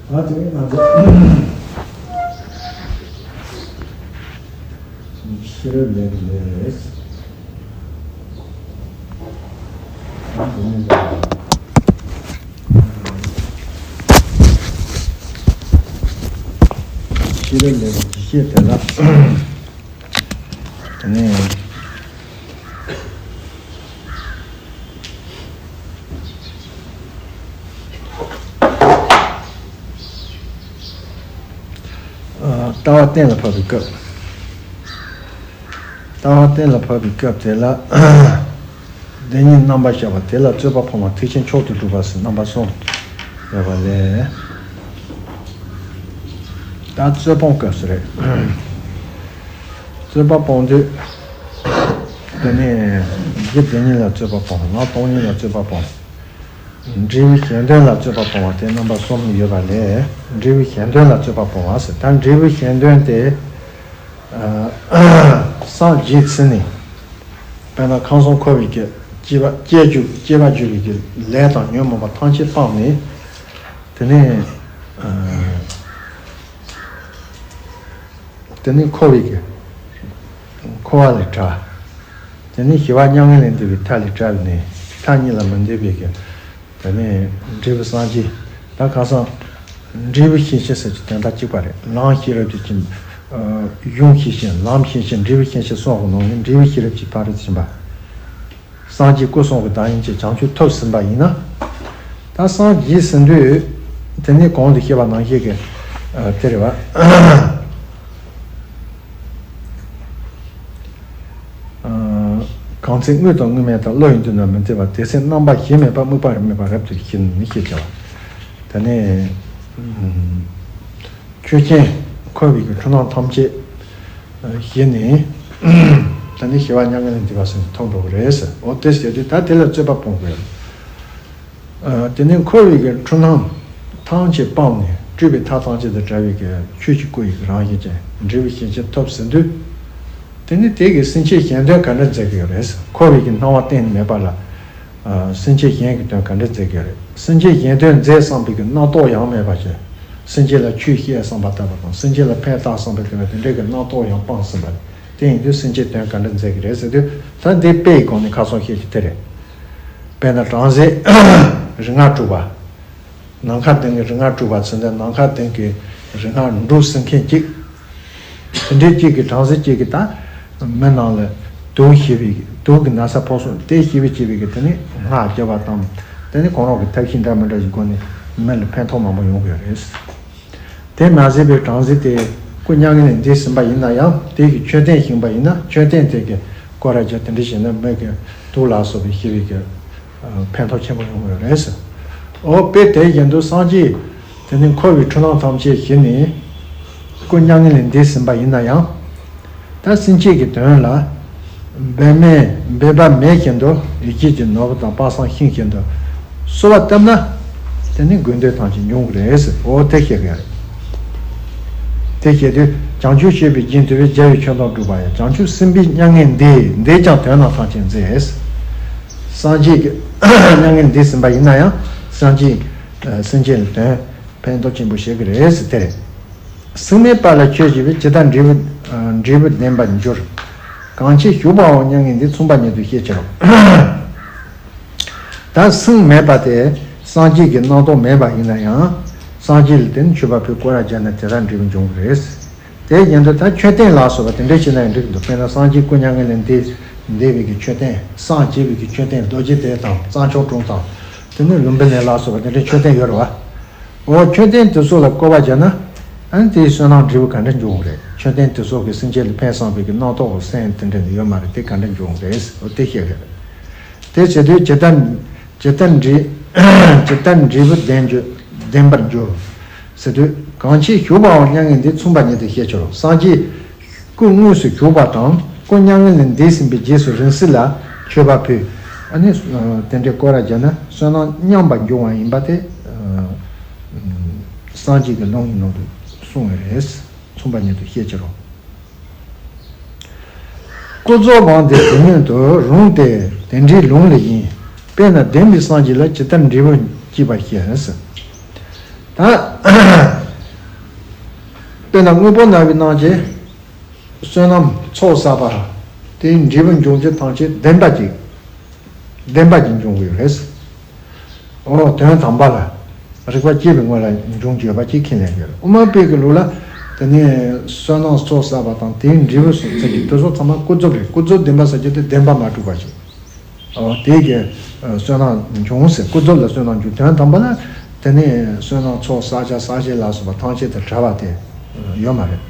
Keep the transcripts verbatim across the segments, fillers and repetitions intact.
ད་དེ་ང་ཚོ་ཤེས་རབ་ལས་ཀྱི་ལས་རེད། ད་དེ་ནས་ཤེས་རབ་ལས་ཀྱི་ཇི་སྐད་དེ་ལ། དེ་ནས། ལྟ་བ་གཏན་ལ་ཕབ་པའི་སྐབས། ལྟ་བ་གཏན་ལ་ཕབ་པའི་སྐབས་དེ་ལ། བདེན་གཉིས་རྣམ་པར་གཞག་པ་དེ་ལ་རྩོད་པ་སྤོང་བ་ཐེག་ཆེན་མཆོག་ཏུ་གྲུབ་པ་ཟེར་རྣམ་པ་གསུམ་ཡོད་པ་ལས། ད་རྩོད་སྤོང་སྐབས་སུ་རེད། རྩོད་པ་སྤོང་དུས། དེ་ནས་རྒྱུ་དེ་ཉིད་ལ་རྩོད་པ་སྤོང་། ལམ་སྟོང་ཉིད་ལ་རྩོད་པ་སྤོང་། འབྲས་བུ་གཞན་དོན་ལ་རྩོད་པ་སྤོང་བ་དེ་རྣམ་པ་གསུམ་ཡོད་པ་ལས། འབྲས་བུ་གཞན་དོན་ལ་རྩོད་པ་སྤོང་བ་ཟེར། ད་འབྲས་བུ་གཞན་དོན་དེ། སངས་རྒྱས་ཚུལ་ནི། དཔེར་ན་ཁམས་གསུམ་འཁོར་བའི་གི་སྐྱེ་བ་སྐྱེ་རྒྱུ་སྐྱེ་བ་རྒྱུ་བའི་གི་ལས་དང་ཉོན་མོངས་པ་ཐམས་ཅད་སྤངས་ནས། དེ་ནས། དེ་ནི་འཁོར་བའི་གི། འཁོར་བ་ལས་བྲལ། དེ་ནི་ཞི་བ་མྱ་ངན་ལས་འདས་པའི་མཐའ་ལས་བྲལ་ནས་མཐའ་གཉིས་ལ་མི་འདུས་པའི་གི། དེ་ནི་འབྲས་བུ་སངས་རྒྱས། ད་ཁ་སང་། འབྲས་བུ་ཤེས་བཞིན་ཟེར་གྱི་དོན་དག་གཅིག་པ་རེད། ལམ་ཤེས་རབ་ཀྱི་ཁྱིམ། གཞུང་ཤེས་བཞིན་ལམ་ཤེས་བཞིན་འབྲས་བུ་ཤེས་བཞིན་གསུམ་གྱི་ནང་ནས་འབྲས་བུ་ཤེས་རབ་ཀྱི་ཕ་རོལ་ཏུ་ཕྱིན་པ། སངས་རྒྱས་སྐུ་གསུམ་གྱི་བདག་ཉིད་ཀྱི་བྱང་ཆུབ་ཐོབ་ཟིན་པ་ཡིན་ན། ད་སངས་རྒྱས་ཟིན་དུས། དེ་ནས་གོང་དུ་བཤད་པ་ནང་བཞིན་གྱི། དེ་རེད་བ། གང་ཚེ་དངོས་དང་དངོས་མེད་དང་། བློ་ཡི་མདུན་ན་མི་འཛིན་པ། དེ་ཚེ་རྣམ་པ་གཞན་མེད་པ། དམིགས་པ་རིས་མེད་པ་རབ་ཏུ་ཞི་ནས་ཞེས་བྱ་བ། དེ་ནས། ཆོས་ཅན། འཁོར་བའི་གི་འཁྲུལ་སྣང་ཐམས་ཅད་ཞི་ནས། ད་ནི་ཞི་བ་མྱ་ངན་ལས་འདས་པ་ཟེར་ནས་ཐོབ་འགྲོ་གི་རེད་ཟེར། འོ་དེ་ཟེར་དུས་ད་དེ་ལ་རྩོད་པ་སྤོང་དགོས། དེ་ནས་འཁོར་བའི་གི་འཁྲུལ་སྣང་ཐམས་ཅད་སྤངས་ནས་སྤྲོས་པའི་མཐའ་ཐམས་ཅད་དང་བྲལ་བའི་གི་ཆོས་ཀྱི་སྐུ་ཡི་རང་བཞིན་ཅན་འབྲས་བུ་ཤེས་བཞིན་ཐོབ་ཟིན་དུས། དེ་ནི་དེ་གི་སེམས་བསྐྱེད་གཞན་དོན་ག་འདྲ་མཛད་ཀྱི་ཡོད་རེད་ཟེར། འཁོར་བའི་གི་སྣང་བ་གཏན་ནས་མེད་པ་ལ། སེམས་བསྐྱེད་གཞན་གྱི་དོན་ག་འདྲ་མཛད་ཀྱི་རེད། སེམས་བསྐྱེད་གཞན་དོན་མཛད་བསམ་པའི་གི་རྣམ་རྟོག་ཡང་མེད་པ་བྱས། སེམས་བསྐྱེད་ལ་ཆོས་བཤད་བསམ་པ་ལྟ་བུ་དང་། སེམས་བསྐྱེད་ལ་ཕན་བཏགས་བསམ་པའི་གི་དེ་འདྲའི་གི་རྣམ་རྟོག་ཡང་སྤངས་ཟིན་པ་རེད། དེ་ཡིན་དུས་སེམས་བསྐྱེད་དོན་ག་འདྲ་མཛད་ཀྱི་རེད་ཟེར་དུས། ད་འདི་དཔེ་ཡི་སྒོ་ནས་ཁ་སང་བཤད་རྒྱུ་དེ་རེད། དཔེར་ན་བྲམ་ཟེ་རིག་སྔགས་གྲུབ་པ། ནམ་མཁའ་ལྡིང་གི་རིག་སྔགས་གྲུབ་པ་ཚོ་འདི་ནམ་མཁའ་ལྡིང་གི་རིག་སྔགས་འབྲུ་གསུང་མཁན་གཅིག་དེ་འདྲའི་གཅིག་གིས་བྲམ་ཟེ་གཅིག་གིས་ད་མི་རྣམས་ལ་དུག་ཞི་བའི་དུག་གི་ན་ཚ་ཕོག་སོང་དེ་ཞི་བའི་བྱེད་པའི་གི་དེ་ནི་སྔགས་བརྒྱབ་པ་དང་། དེ་ནི་གང་རུང་གི་ཐབས་ཤེས་འདྲ་མི་འདྲ་ཞིག་སྒོ་ནས་མི་ལ་ཕན་ཐོགས་མང་པོ་ཡོང་གི་རེད། དེ་མ་ཟད་པའི་བྲམ་ཟེ་དེ་སྐུ་མྱ་ངན་ལས་འདས་ཟིན་པ་ཡིན་ན་ཡང་དེ་གི་མཆོད་རྟེན་བཞེངས་པ་ཡིན་ན་མཆོད་རྟེན་དེ་གི་སྐོར་ར་རྒྱ་དེ་འདྲ་བྱས་ན་མི་གི་དུག་ལ་སོགས་པའི་ཞི་བའི་གི་ཕན་ཐོགས་ཆེན་པོ་ཡོང་གི་རེད་ཟེར། འོ་དཔེ་དེ་བཞིན་དུ་སངས་རྒྱས་དེ་ནི་འཁོར་བའི་འཁྲུལ་སྣང་ཐམས་ཅད་ཞི་ནས་སྐུ་མྱ་ངན་ལས་འདས་ཟིན་པ་ཡིན་ན་ཡང་། ད་སེམས་བསྐྱེད་ཀྱི་དོན་ལ་འབད་མེད་འབད་པ་མེད་བཞིན་དུ་ཡིད་ཆེས་ཀྱི་ནོར་བུ་དང་དཔག་བསམ་ཤིང་བཞིན་དུ་གསོལ་བ་བཏབ་ན། དེ་ནི་དགོས་འདོད་ཐམས་ཅད་འབྱུང་གི་རེད་ཟེར། འོ་དེ་བཤད་གི་རེད། དེ་བཤད་དུས་བྱང་ཆུབ་སྤྱོད་པའི་རྒྱན་དུ་བའི་རྒྱལ་བའི་ཆོས་དང་སྒྲུབ་པ་ཡང་། བྱང་ཆུབ་སེམས་དཔའི་མྱ་ངན་འདས། འདས་ཀྱང་དོན་རྣམས་ཐམས་ཅད་མཛད། སངས་རྒྱས་ཀྱི་མྱ་ངན་འདས་ཟིན་པ་ཡིན་ན་ཡང་སངས་རྒྱས་སེམས་ཅན་ལ་དོན་ཕན་ཐོགས་ཆེན་པོ་བྱེད་ཀྱི་རེད་ཟེར་དེ་རེད། སེམས་མེད་པ་ལ་ཆོས་བྱས་པས། ཇི་ལྟར་འབྲས་བུ་འབྲས་བུ་ལྡན་པར་འགྱུར། གང་ཕྱིར་ཞུགས་པའང་མྱ་ངན་འདས། མཚུངས་པ་ཉིད་དུ་ཤེས་ཕྱིར་རོ། ད་སེམས་མེད་པ་དེ་སངས་རྒྱས་ཀྱི་རྣམ་རྟོག་མེད་པ་ཡིན་ན་ཡང་སངས་རྒྱས་ལ་དེ་ནི་མཆོད་པ་ཕུལ་སྐོར་ར་བརྒྱབ་ན་དེ་ལྟར་འབྲས་བུ་འབྱུང་གི་རེད། དེ་བཞིན་དུ་ད་མཆོད་རྟེན་ལ་སོགས་པ་དེ་འདྲ་བྱས་ན་ཡང་འགྲིག་གི་འདུག་དཔེར་ན་སངས་རྒྱས་སྐུ་མྱ་ངན་ལས་འདས་འདས་པའི་གི་མཆོད་རྟེན་སངས་རྒྱས་པའི་གི་མཆོད་རྟེན་རྡོ་རྗེ་གདན་དང་རྩྭ་མཆོག་གྲོང་དང་དེ་ནི་ལུམ་བི་ནི་ལ་སོགས་པ་དེ་འདྲའི་མཆོད་རྟེན་ཡོད་རེད་བ། འོ་མཆོད་རྟེན་དེ་ཚོ་ལ་སྐོར་བ་བརྒྱབ་ན། ཨ་ནི་དེའི་བསོད་ནམས་འབྲས་བུ་ག་འདྲ་འབྱུང་གི་རེད། མཆོད་རྟེན་དེ་ཚོ་གི་སེམས་ཅན་ལ་ཕན་བསམ་པའི་གི་རྣམ་རྟོག་གི་སེམས་དེ་འདྲ་ནི་ཡོད་མ་རེད། དེ་ག་འདྲ་འབྱུང་གི་རེད། འོ་དེ་བཤད་གི་རེད། དེ་བྱེད་དུས་ཇི་ལྟར་ཇི་ལྟར་འབྲས་ཇི་ལྟར་འབྲས་བུ་ལྡན་འགྱུར་ལྡན་པར་འགྱུར་ཟེར་དུས། གང་ཕྱིར་ཞུགས་པའང་མྱ་ངན་འདས། མཚུངས་པ་ཉིད་དུ་ཤེས་ཕྱིར་རོ། སངས་རྒྱས་སྐུ་དངོས་སུ་བཞུགས་པ་དང་སྐུ་མྱ་ངན་ལས་འདས་ཟིན་པའི་རྗེས་སུ་རིང་བསྲེལ་ལ་མཆོད་པ་ཕུལ། ཨ་ནི་དེ་འདྲའི་སྐོར་ར་བརྒྱབ་ན་བསོད་ནམས་མཉམ་པར་འབྱུང་བ་ཡིན་པ་དེ་སངས་རྒྱས་ཀྱི་ལུང་གི་ནང་དུ་གསུངས་པ་རེད། མཚུངས་པ་ཉིད་དུ་ཤེས་ཕྱིར་རོ། ཀུན་རྫོབ་དབང་དེ་དེ་ཉིད་དུ་རུང་སྟེ་དེ་འདྲའི་ལུང་ལས་ཡིན། དཔེར་ན་བདེན་པའི་སངས་རྒྱས་ལ་ཇི་ལྟར་འབྲས་བུ་སྐྱེས་པ་བཞིན། ད་དཔེར་ན་དངོས་པོ་རྣ་བའི་རྣམ་ཅན་བསོད་ནམས་ཚོགས་བསགས་པ་དེའི་འབྲས་བུ་འབྱུང་རྒྱུ་ཐམས་ཅད་བདེན་པ་ཅིག་བདེན་པ་ཅིག་འབྱུང་གི་ཡོད་རེད། འོ་དོན་དམ་པ་ལ་རིག་པ་སྐྱེས་པའི་སྔོན་ལ་འབྱུང་གི་ཡོད་པ་ཅིག་ཁས་ལེན་གྱི་ཡོད་རེད། དབུ་མ་པའི་གི་ལུགས་ལ་དེ་ནས་བསོད་ནམས་ཚོགས་བསགས་པ་དང་དེའི་འབྲས་བུ་སོགས་ཟེར་གྱི་དེ་ཚོ་ཚང་མ་ཀུན་རྫོབ་རེད། ཀུན་རྫོབ་བདེན་པ་ཟེར་གྱི་དེ་བདེན་པ་མ་གྲུབ་པ་ཞིག་འོ་དེ་གི་བསོད་ནམས་འབྱུང་ཟེར། ཀུན་རྫོབ་ལ་བསོད་ནམས་འབྱུང་། དོན་དམ་པ་ལ་དེ་ནས་བསོད་ནམས་ཚོགས་བསགས་བྱ་བསགས་བྱེད་ལ་སོགས་པ་ཐམས་ཅད་དང་བྲལ་བ་དེ་ཡོད་མ་རེད།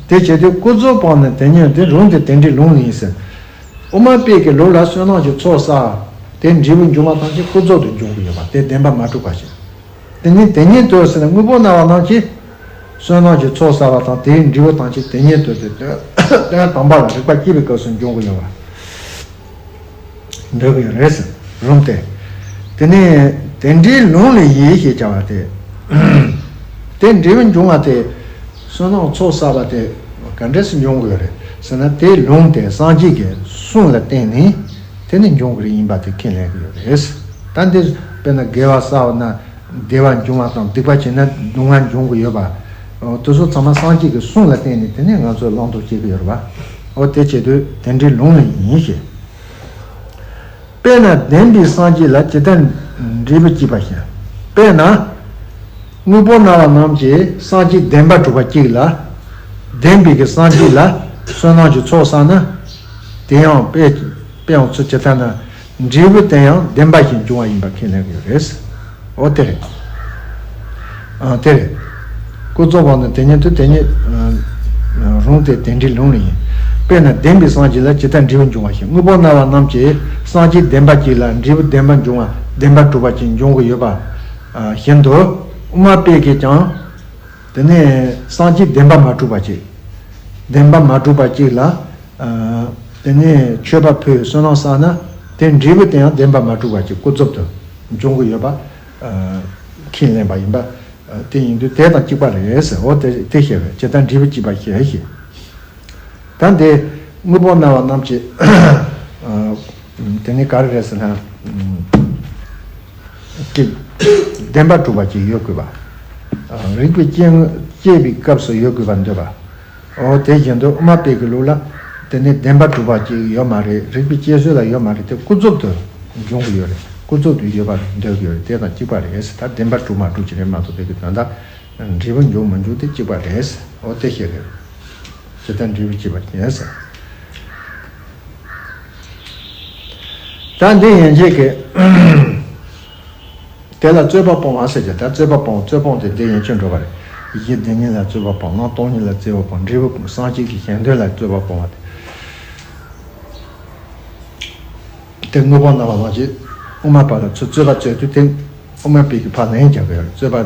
དེ་བྱེད་དུས་ཀུན་རྫོབ་པ་ནི་དེ་ཉིད་དེ་རུང་སྟེ་དེ་འདྲའི་ལུང་ལ་ཡིན་ཟེར། དབུ་མ་པའི་གི་ལུགས་ལ་བསོད་ནམས་ཀྱི་ཚོགས་བསགས་དེ་འབྲས་བུ་འབྱུང་བ་ཐམས་ཅད་ཀུན་རྫོབ་ཏུ་འབྱུང་གི་ཡོད་པ་དེ་བདེན་པ་མ་གྲུབ་པ་ཞིག་དེ་ནི་དེ་ཉིད་དུ་ཟེར་ན་དངོས་པོ་རྣ་བ་རྣམས་ཀྱིས་བསོད་ནམས་ཀྱི་ཚོགས་བསགས་པ་དང་དེའི་འབྲས་བུ་ཐམས་ཅད་དེ་ཉིད་དུ་དེ་དོན་དོན་དམ་པ་ལ་རིག་པ་སྐྱེས་པའི་སྐབས་སུ་འབྱུང་གི་ཡོད་པ། འདོད་ཀྱི་རེད་ཟེར་རུང་སྟེ། དེ་ནས་དེ་འདྲའི་ལུང་ལ་ཡིན་ཞེས་བྱ་བ་སྟེ། དེ་འབྲས་བུ་འབྱུང་བ་དེ་བསོད་ནམས་ཚོགས་བསགས་པ་དེ་ག་འདྲས་སུ་འབྱུང་དགོས་རེད་ཟེར་ན། དེའི་ལུང་དེ་སངས་རྒྱས་ཀྱི་གསུང་ལ་བརྟེན་ནས་དེ་ནི་འབྱུང་དགོས་རེད་ཡིན་པ་དེ་ཁས་ལེན་གྱི་ཡོད་རེད། ད་འདི་དཔེར་ན་དགེ་བ་བསགས་ན་བདེ་བ་འབྱུང་བ་དང་སྡིག་པ་བྱས་ན་སྡུག་བསྔལ་འབྱུང་གི་ཡོད་པ། དེ་ཚོ་ཚང་མ་སངས་རྒྱས་ཀྱི་གསུང་ལ་བརྟེན་ནས་དེ་ནི་ང་ཚོས་བླང་དོར་བྱེད་ཀྱི་ཡོད་རེད་པ། འོ་དེ་བྱེད་དུས་དེ་འདྲའི་ལུང་ལ་ཡིན་ཞེས། དཔེར་ན་བདེན་པའི་སངས་རྒྱས་ལ་ཇི་ལྟར་འབྲས་བུ་སྐྱེས་པ་བཞིན། དཔེར་ན། དངོས་པོ་རྣ་བ་རྣམས་ཀྱིས་སངས་རྒྱས་བདེན་པར་གྲུབ་པ་གཅིག་ལ། བདེན་པའི་གི་སངས་རྒྱས་ལ་བསོད་ནམས་ཀྱི་ཚོགས་བསགས་ན། དེ་ཡང་དཔེ་དཔེ་ཡང་ཚུལ་ཇི་ལྟར་ན་འབྲས་བུ་དེ་ཡང་བདེན་པ་བཞིན་འབྱུང་བ་ཡིན་པ་ཁས་ལེན་གྱི་ཡོད་རེད། འོ་དེ་རེད། ཨ་དེ་རེད། ཀུན་རྫོབ་པ་ནི་དེ་ཉིད་དུ་དེ་ཉིད་ཨ་རུང་སྟེ་དེ་འདྲའི་ལུང་ལ་ཡིན། དཔེར་ན་བདེན་པའི་སངས་རྒྱས་ལ་ཇི་ལྟར་འབྲས་བུ་འབྱུང་བ་བཞིན། དངོས་པོ་རྣ་བ་རྣམས་ཀྱིས་སངས་རྒྱས་བདེན་པ་གཅིག་ལ་འབྲས་བུ་བདེན་པར་འབྱུང་བ་བདེན་པར་གྲུབ་པ་གཅིག་འབྱུང་གི་ཡོད་པ་ཨ་བཞིན་དུ། དབུ་མ་པས་ཀྱིས་ཀྱང་དེ་ནས་སངས་རྒྱས་བདེན་པ་མ་གྲུབ་པ་གཅིག་བདེན་པ་མ་གྲུབ་པ་གཅིག་ལ་ཨ་དེ་ནས་མཆོད་པ་ཕུལ་བསོད་ནམས་བསགས་ན་དེ་འབྲས་བུ་དེ་ཡང་བདེན་པ་མ་གྲུབ་པ་གཅིག་ཀུན་རྫོབ་ཏུ་འབྱུང་གི་ཡོད་པ་ཨ་ཁས་ལེན་པ་ཡིན་པ། དེ་ཡིན་དུས་དེ་དང་གཅིག་པ་རེད་ཟེར། འོ་དེ་དེ་བཤད་པས་ཇི་ལྟར་འབྲས་བུ་སྐྱེས་པ་བཞིན་ཞེས། ད་འདི་དངོས་པོ་རྣ་བ་རྣམས་ཀྱི་དེ་ནི་ག་རེ་རེད་ཟེར་ན། ཀྱི་བདེན་པ་གྲུབ་པ་ཅིག་ཡོད་དགོས་པ། རིག་པའི་སྐྱེ་སྐྱེས་པའི་སྐབས་སུ་ཡོད་དགོས་པར་འདོད་པ། འོ་དེ་བཞིན་དུ་དབུ་མ་པའི་གི་ལུགས་ལ་དེ་ནི་བདེན་པ་གྲུབ་པ་ཅིག་ཡོད་མ་རེད། རིག་པའི་སྐྱེ་སྲོལ་ལ་ཡོད་མ་རེད། དེ་ཀུན་རྫོབ་ཏུ་འབྱུང་གི་ཡོད་རེད། ཀུན་རྫོབ་ཏུ་ཡོད་པར་འདོད་ཀྱི་ཡོད་རེད། དེ་དང་གཅིག་པ་རེད། ད་བདེན་པར་གྲུབ་མ་གྲུབ་ཅིག་རེད་མ་གཏོགས་དེ་གི་དོན་དག་འབྲས་བུ་འབྱུང་མི་འབྱུང་དེ་གཅིག་པ་རེད། འོ་དེ་ཤེས་དགོས། ཇི་ལྟར་འབྲས་བུ་སྐྱེས་པ་དེ་ཟེར། ད་འདི་ཡན་ཆད་ཀྱི་དེ་ལ་རྩོད་པ་སྤོང་བ་ཟེར་གྱི། ད་རྩོད་པ་སྤོང་། རྩོད་སྤོང་དེ་འདི་ཡན་ཆད་འགྲོ་བ་རེད། ཡིད་ཀྱི་བདེན་གཉིས་ལ་རྩོད་པ་སྤོང་། ལམ་སྟོང་ཉིད་ལ་རྩོད་པ་སྤོང་། འབྲས་བུ་སངས་རྒྱས་ཀྱི་གཞན་དོན་ལ་རྩོད་པ་སྤོང་བ་དེ། དེ་དངོས་པོ་རྣམ་པ་ལ་ཅིག་དབུ་མ་པ་ལ་ཚུར་རྩོད་པ་རྩོད་དུས་དེ་དབུ་མ་པའི་གི་ཕར་ལན་རྒྱག་གི་ཡོད་རེད། རྩོད་པ་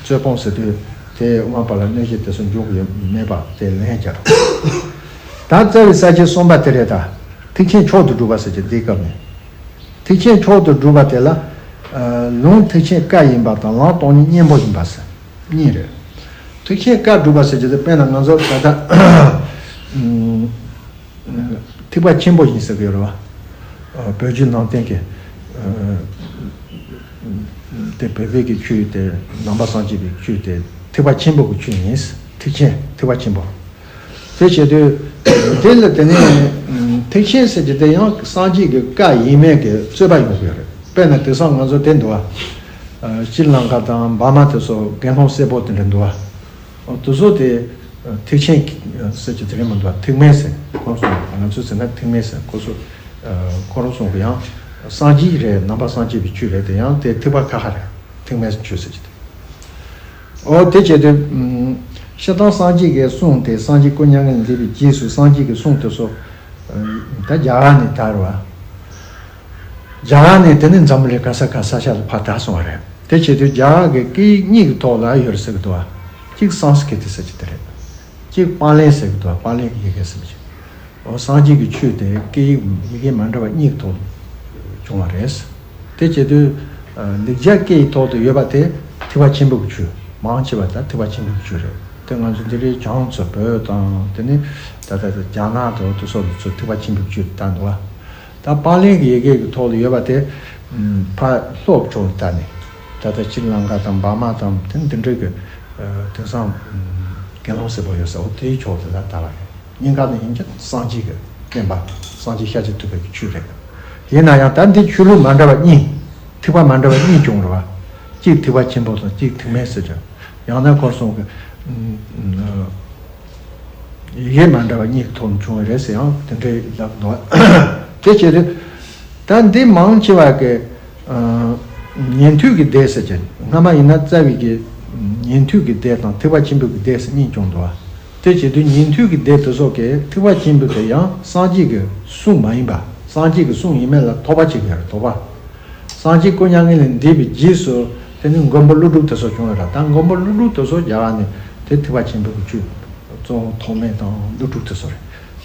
རྩོད་སྤོང་ཟེར་དུས་དེ་དབུ་མ་པ་ལ་གནོད་བྱེད་དེ་ཚོ་འཇུག་གི་ཡོད་མེད་པ་དེ་ལན་རྒྱག་རོགས། ད་རྩ་བའི་ས་བཅད་གསུམ་པ་དེ་རེད། ད་ཐེག་ཆེན་མཆོག་ཏུ་གྲུབ་པ་ཟེར་གྱི་འདིའི་སྐབས་ནས། ཐེག་ཆེན་མཆོག་ཏུ་གྲུབ་པ་དེ་ལ་ལུང་ཐེག་ཆེན་སྐབས་ཡིན་པ་དང་ལམ་སྟོང་ཉིད་གཉེན་པོ་ཡིན་པ་ཟེར་གཉིས་རེད། ཐེག་ཆེན་སྐབས་གྲུབ་པ་ཟེར་གྱི་དེ་དཔེར་ན་ང་ཚོ་ད་ལྟ་ཐེག་པ་ཆེན་པོ་ཡིན་ཟེར་གྱི་ཡོད་རེད་བ། བོད་བརྒྱུད་ནང་བསྟན་གྱི་དེ་བོད་པའི་གི་ཆོས་དེ་ནང་པ་སངས་རྒྱས་པའི་ཆོས་དེ་ཐེག་པ་ཆེན་པོ་གི་ཆོས་ཡིན། ཐེག་ཆེན་ཐེག་པ་ཆེན་པོ། དེ་བྱེད་དུས་དེ་ལ་དེ་ནས་ཐེག་ཆེན་ཟེར་གྱི་དེ་ཡང་སངས་རྒྱས་ཀྱི་བཀའ་ཡིན་མིན་གྱི་རྩོད་པ་ཡོང་གི་ཡོད་རེད། དཔེར་ན་དེང་སང་ང་ཚོ་དེ་འདུག་བ། ཤྲི་ལང་ཀ་དང་འབར་མ་དེ་ཚོ་དགེ་སློང་སེར་པོ་དེ་འདྲ་འདུག་བ། དེ་ཚོ་དེ་ཐེག་ཆེན་ཟེར་གྱི་དེ་རེད་མི་འདུག་བ། ཐེག་དམན་ཟེར་ཁོང་ཚོ་ང་ཚོ་ཟེར་ན་ཐེག་དམན་ཟེར་ཁོ་ཚོ་ཁོ་རང་ཚོ་གི་ཡང་སངས་རྒྱས་རེད། ནང་པ་སངས་རྒྱས་པའི་ཆོས་རེད། དེ་ཡང་དེ་ཐེག་པ་ཁ་ཁ་རེད། ཐེག་དམན་ཆོས་ཟེར་གྱི་དེ། འོ་དེ་བྱེད་དུས། སྤྱིར་བཏང་སངས་རྒྱས་ཀྱི་གསུང་དེ་སངས་རྒྱས་སྐུ་མྱ་ངན་ལས་འདས་པའི་རྗེས་སུ་སངས་རྒྱས་ཀྱི་གསུང་དེ་ཚོ། ད་རྒྱ་གར་ནས་དར་བ། རྒྱ་གར་ནས་དེ་ནས་འཛམ་བུ་གླིང་ག་ས་ག་ས་ཤར་ལ་ཕར་དར་སོང་བ་རེད། དེ་བྱེད་དུས་རྒྱ་གར་གྱི་སྐད་ཡིག་གཉིས་ཀྱི་ཐོག་ལ་ཡོད་རེད་ཟེར་གྱི་འདུག་བ། གཅིག་སཾ་སྐྲྀ་ཏ་ཟེར་གྱི་དེ་རེད། གཅིག་པཱ་ལི་ཟེར་གྱི་འདུག་བ། པཱ་ལི་གི་ཡི་གེ་ཟེར་གྱི། འོ་སངས་རྒྱས་ཀྱི་ཆོས་དེ་སྐད་ཡིག་ཡི་གེ་མ་འདྲ་བ་གཉིས་ཐོག་བྱུང་བ་རེད། དེ་བྱེད་དུས། ལེགས་སྦྱར་སྐད་ཡིག་ཐོག་ཏུ་ཡོད་པ་དེ་ཐེག་པ་ཆེན་པོ་གི་ཆོས། མང་ཆེ་བ་ད་ཐེག་པ་ཆེན་པོ་གི་ཆོས་རེད། དེ་ང་ཚོ་འདི་རིགས་བྱང་ཕྱོགས་བོད་དང་དེ་ནི་ད་ལྟ་རྒྱ་ནག་དང་དེ་སོགས་ལ་ཚུར་ཐེག་པ་ཆེན་པོ་གི་ཆོས་དེ་ད་འདུག་བ། ད་པཱ་ལི་གི་ཡི་གེ་གི་ཐོག་ལ་ཡོད་པ་དེ། ཕར་ལྷོ་ཕྱོགས་ལ་ད་ནི། ད་ ད་ལྟ་སྤྱིར་ལང་ཀ་དང་འབར་མ་དང་དེ་འདི་འདྲའི་གི་དེང་སང་དགེ་སློང་ཟེར་པོ་ཡོད་ས་འོ་དེའི་ཕྱོགས་དེ་ལ་ད་ལ་ཡོད། སྙིང་ག་ནས་ཡིན་གྱི་སངས་རྒྱས་ཀྱི་བསྟན་པ། སངས་རྒྱས་ཤཱཀྱ་ཐུབ་པའི་ཆོས་རེད། ཡིན་ན་ཡང་ད་འདི་ཆོས་ལུགས་མ་འདྲ་བ་གཉིས། ཐེག་པ་མ་འདྲ་བ་གཉིས་བྱུང་རེད་བ། གཅིག་ཐེག་པ་ཆེན་པོ་དང་གཅིག་ཐེག་དམན་ཟེར་ཀྱང་། ཡང་ན་ཁོར་སོང་གི་ཡེ་མ་འདྲ་བ་གཉིས་ཐོག་ནས་བྱུང་བ་རེད་ཟེར་ཡང་དེ་འདྲའི་ལབ་འདུག་དེ་བྱས་དུས། ད་འདི་མང་ཆེ་བ་གི་ཉན་ཐོས་ཀྱི་སྡེ་ཟེར་གྱི་སྔ་མ་ཡིན་ན་རྩ་བའི་གི་ཉན་ཐོས་ཀྱི་སྡེ་དང་ཐེག་པ་ཆེན་པོའི་གི་སྡེ་ཟེར་གཉིས་བྱུང་འདུག་དེ་བྱེད་དུས་ཉན་ཐོས་ཀྱི་སྡེ་དེ་ཚོ་གིས་ཐེག་པ་ཆེན་པོ་དེ་ཡང་སངས་རྒྱས་ཀྱི་གསུང་མ་ཡིན་པ། སངས་རྒྱས་ཀྱི་གསུང་ཡིན་མིན་ལ་དོགས་པ་བྱེད་ཀྱི་ཡོད་རེད། དོགས་པ། སངས་རྒྱས་སྐུ་མྱ་ངན་ལས་འདས་པའི་རྗེས་སུ་དེ་ནི་མགོན་པོ་ཀླུ་སྒྲུབ་དེ་ཚོ་བྱུང་ཡོད་རེད། ད་མགོན་པོ་ཀླུ་སྒྲུབ་དེ་ཚོ་རྒྱ་གར་ནས་དེ་ཐེག་པ་ཆེན་པོའི་གི་ཆོས་གཙོ་བོ་ཐོགས་མེད་དང་ཀླུ་སྒྲུབ་དེ་ཚོ་རེད།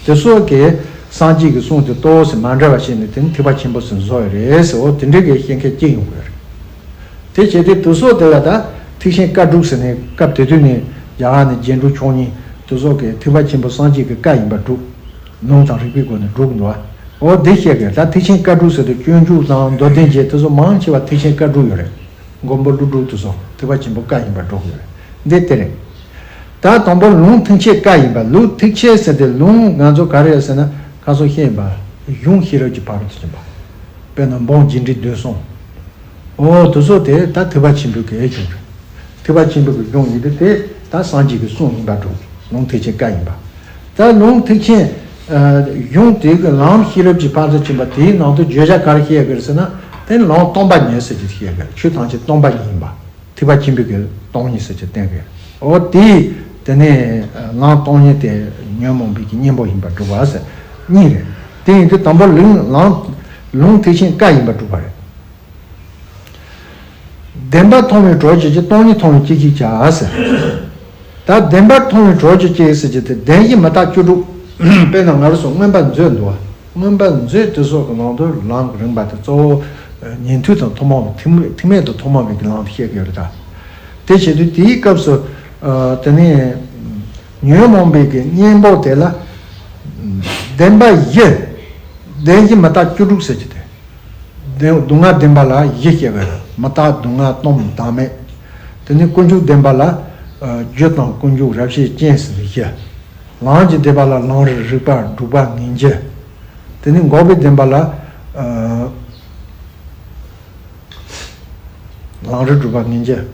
དེ་ཚོ་གིས་སངས་རྒྱས་ཀྱི་གསུང་དེ་ཏོག་ཙམ་མ་འདྲ་བ་བྱས་ནས་དེ་ནི་ཐེག་པ་ཆེན་པོ་ཟེར་བཟོ་ཡོད་རེད་ཟེར། འོ་དེ་འདྲའི་གི་བཤད་མཁན་གཅིག་ཡོང་གི་ཡོད་རེད། དེ་བྱས་ཏེ་དེ་ཚོ་དེ་ལ་ད་ཐེག་ཆེན་བཀའ་དྲུག་ཟེར་ནས་སྐབས་དེ་དུས་ནས་རྒྱ་གར་ནས་རྗེ་འབྲུག་ཆོས་ཉིད་དེ་ཚོ་གིས་ཐེག་པ་ཆེན་པོ་སངས་རྒྱས་ཀྱི་བཀའ་ཡིན་པར་སྒྲུབ། ལུང་དང་རིགས་པའི་སྒོ་ནས་སྒྲུབ་འདུག་འོ་དེ་བཤད་དགོས། ད་ཐེག་ཆེན་བཀའ་དྲུག་ཟེར་དུས་སྤྱོད་འཇུག་དང་མདོ་སྡེ་རྒྱན་དེ་ཚོ་མང་ཆེ་བ་ཐེག་ཆེན་བཀའ་དྲུག་ཡོད་རེད། མགོན་པོ་ཀླུ་སྒྲུབ་དེ་ཚོ་ཐེག་པ་ཆེན་པོ་བཀའ་ཡིན་པར་སྒྲུབ་ཡོད་རེད། འདི་དེ་རེད། ད་དང་པོ་ལུང་ཐེག་ཆེན་བཀའ་ཡིན་པ། ལུང་ཐེག་ཆེན་ཟེར་ཏེ་ལུང་ང་ཚོ་ག་རེ་ཡོད་ཟེར་ན་ཁ་སང་བཤད་ཡིན་པ། གཞུང་ཤེས་རབ་ཀྱི་ཕ་རོལ་ཏུ་ཕྱིན་པ། དཔེར་ན་འབུམ་རྒྱས་འབྲིང་བསྡུས་གསུམ། འོ་དེ་ཚོ་དེ་ད་ཐེག་པ་ཆེན་པོའི་གི་གཞུང་རེད། ཐེག་པ་ཆེན་པོའི་གི་གཞུང་ཡིན་དུས་དེ་ད་སངས་རྒྱས་ཀྱི་གསུང་ཡིན་པ་འགྲོ། ལུང་ཐེག་ཆེན་བཀའ་ཡིན་པ། ད་ལུང་ཐེག་ཆེན་གཞུང་དེ་གི་ལམ་ཤེས་རབ་ཀྱི་ཕ་རོལ་ཏུ་ཕྱིན་པ་དེའི་ནང་དུ་བརྗོད་བྱ་ག་རེ་བཤད་ཡོད་གི་རེད་ཟེར་ན། དེ་ལམ་སྟོང་པ་ཉིད་ཟེར་གྱི་བཤད་ཡོད་གི་རེད། ཆོས་ཐམས་ཅད་སྟོང་པ་ཉིད་ཡིན་པ། ཐེག་པ་ཆེན་པོའི་གི་སྟོང་ཉིད་ཟེར་གྱི་བསྟན་གི་རེད། འོ་དེ་དེ་ནས་ལམ་སྟོང་ཉིད་དེ་ཉོན་མོངས་པའི་གི་གཉེན་པོ་ཡིན་པར་སྒྲུབ་པ་ཟེར་གཉིས་རེད། དེ་ཡིན་དུས་དང་པོ་ལུང་ལམ་ལུང་ཐེག་ཆེན་བཀའ་ཡིན་པར་སྒྲུབ་པ་རེད། བདེན་པ་མཐོང་བའི་གྲོགས་བྱེད་ཀྱི། སྟོང་ཉིད་མཐོང་བའི་སྐྱེ་གཞིར་བྱ་ཟེར། ད་བདེན་པ་མཐོང་བའི་གྲོགས་བྱེད་ཀྱི་ཟེར་གྱི་དེ་བདེན་བཞི་མི་རྟག་བཅུ་དྲུག་དཔེར་ན་ང་རང་ཚོ་མངོན་པ་མཛོད་འདུག་བ། མངོན་པ་མཛོད་དེ་སོགས་ཀྱི་ནང་དུ་ལམ་གྱི་རིམ་པ་དེ་གཙོ་བོ་ཉན་ཐོས་དང་ཐུན་མོང་བའི་ཐེག་དམན་དང་ཐུན་མོང་བའི་གི་ལམ་དེ་བཤད་ཀྱི་ཡོད་རེད་ད། དེ་བྱེད་དུས་དེའི་སྐབས་སུ་དེ་ནས་ཉོན་མོངས་པའི་གི་གཉེན་པོ་དེ་ལ་བདེན་པ་བཞི། བདེན་བཞི་མི་རྟག་བཅུ་དྲུག་ཟེར་གྱི་དེ། བདེན་སྡུག་བསྔལ་བདེན་པ་ལ་བཞི་བཤད་པ་རེད། མི་རྟག་སྡུག་བསྔལ་སྟོང་བདག་མེད། དེ་ནས་ཀུན་འབྱུང་བདེན་པ་ལ་རྒྱུ་དང་ཀུན་འབྱུང་རབ་བྱེད་རྐྱེན་ཟེར་བཞི། ལམ་གྱི་བདེན་པ་ལ་ལམ་རིམ་རིགས་པ་དྲུག་པ་ངེས་འབྱེད། དེ་ནས་འགོག་པའི་བདེན་པ་ལ་ལམ་རིམ་དྲུག་པ་ངེས་འབྱེད།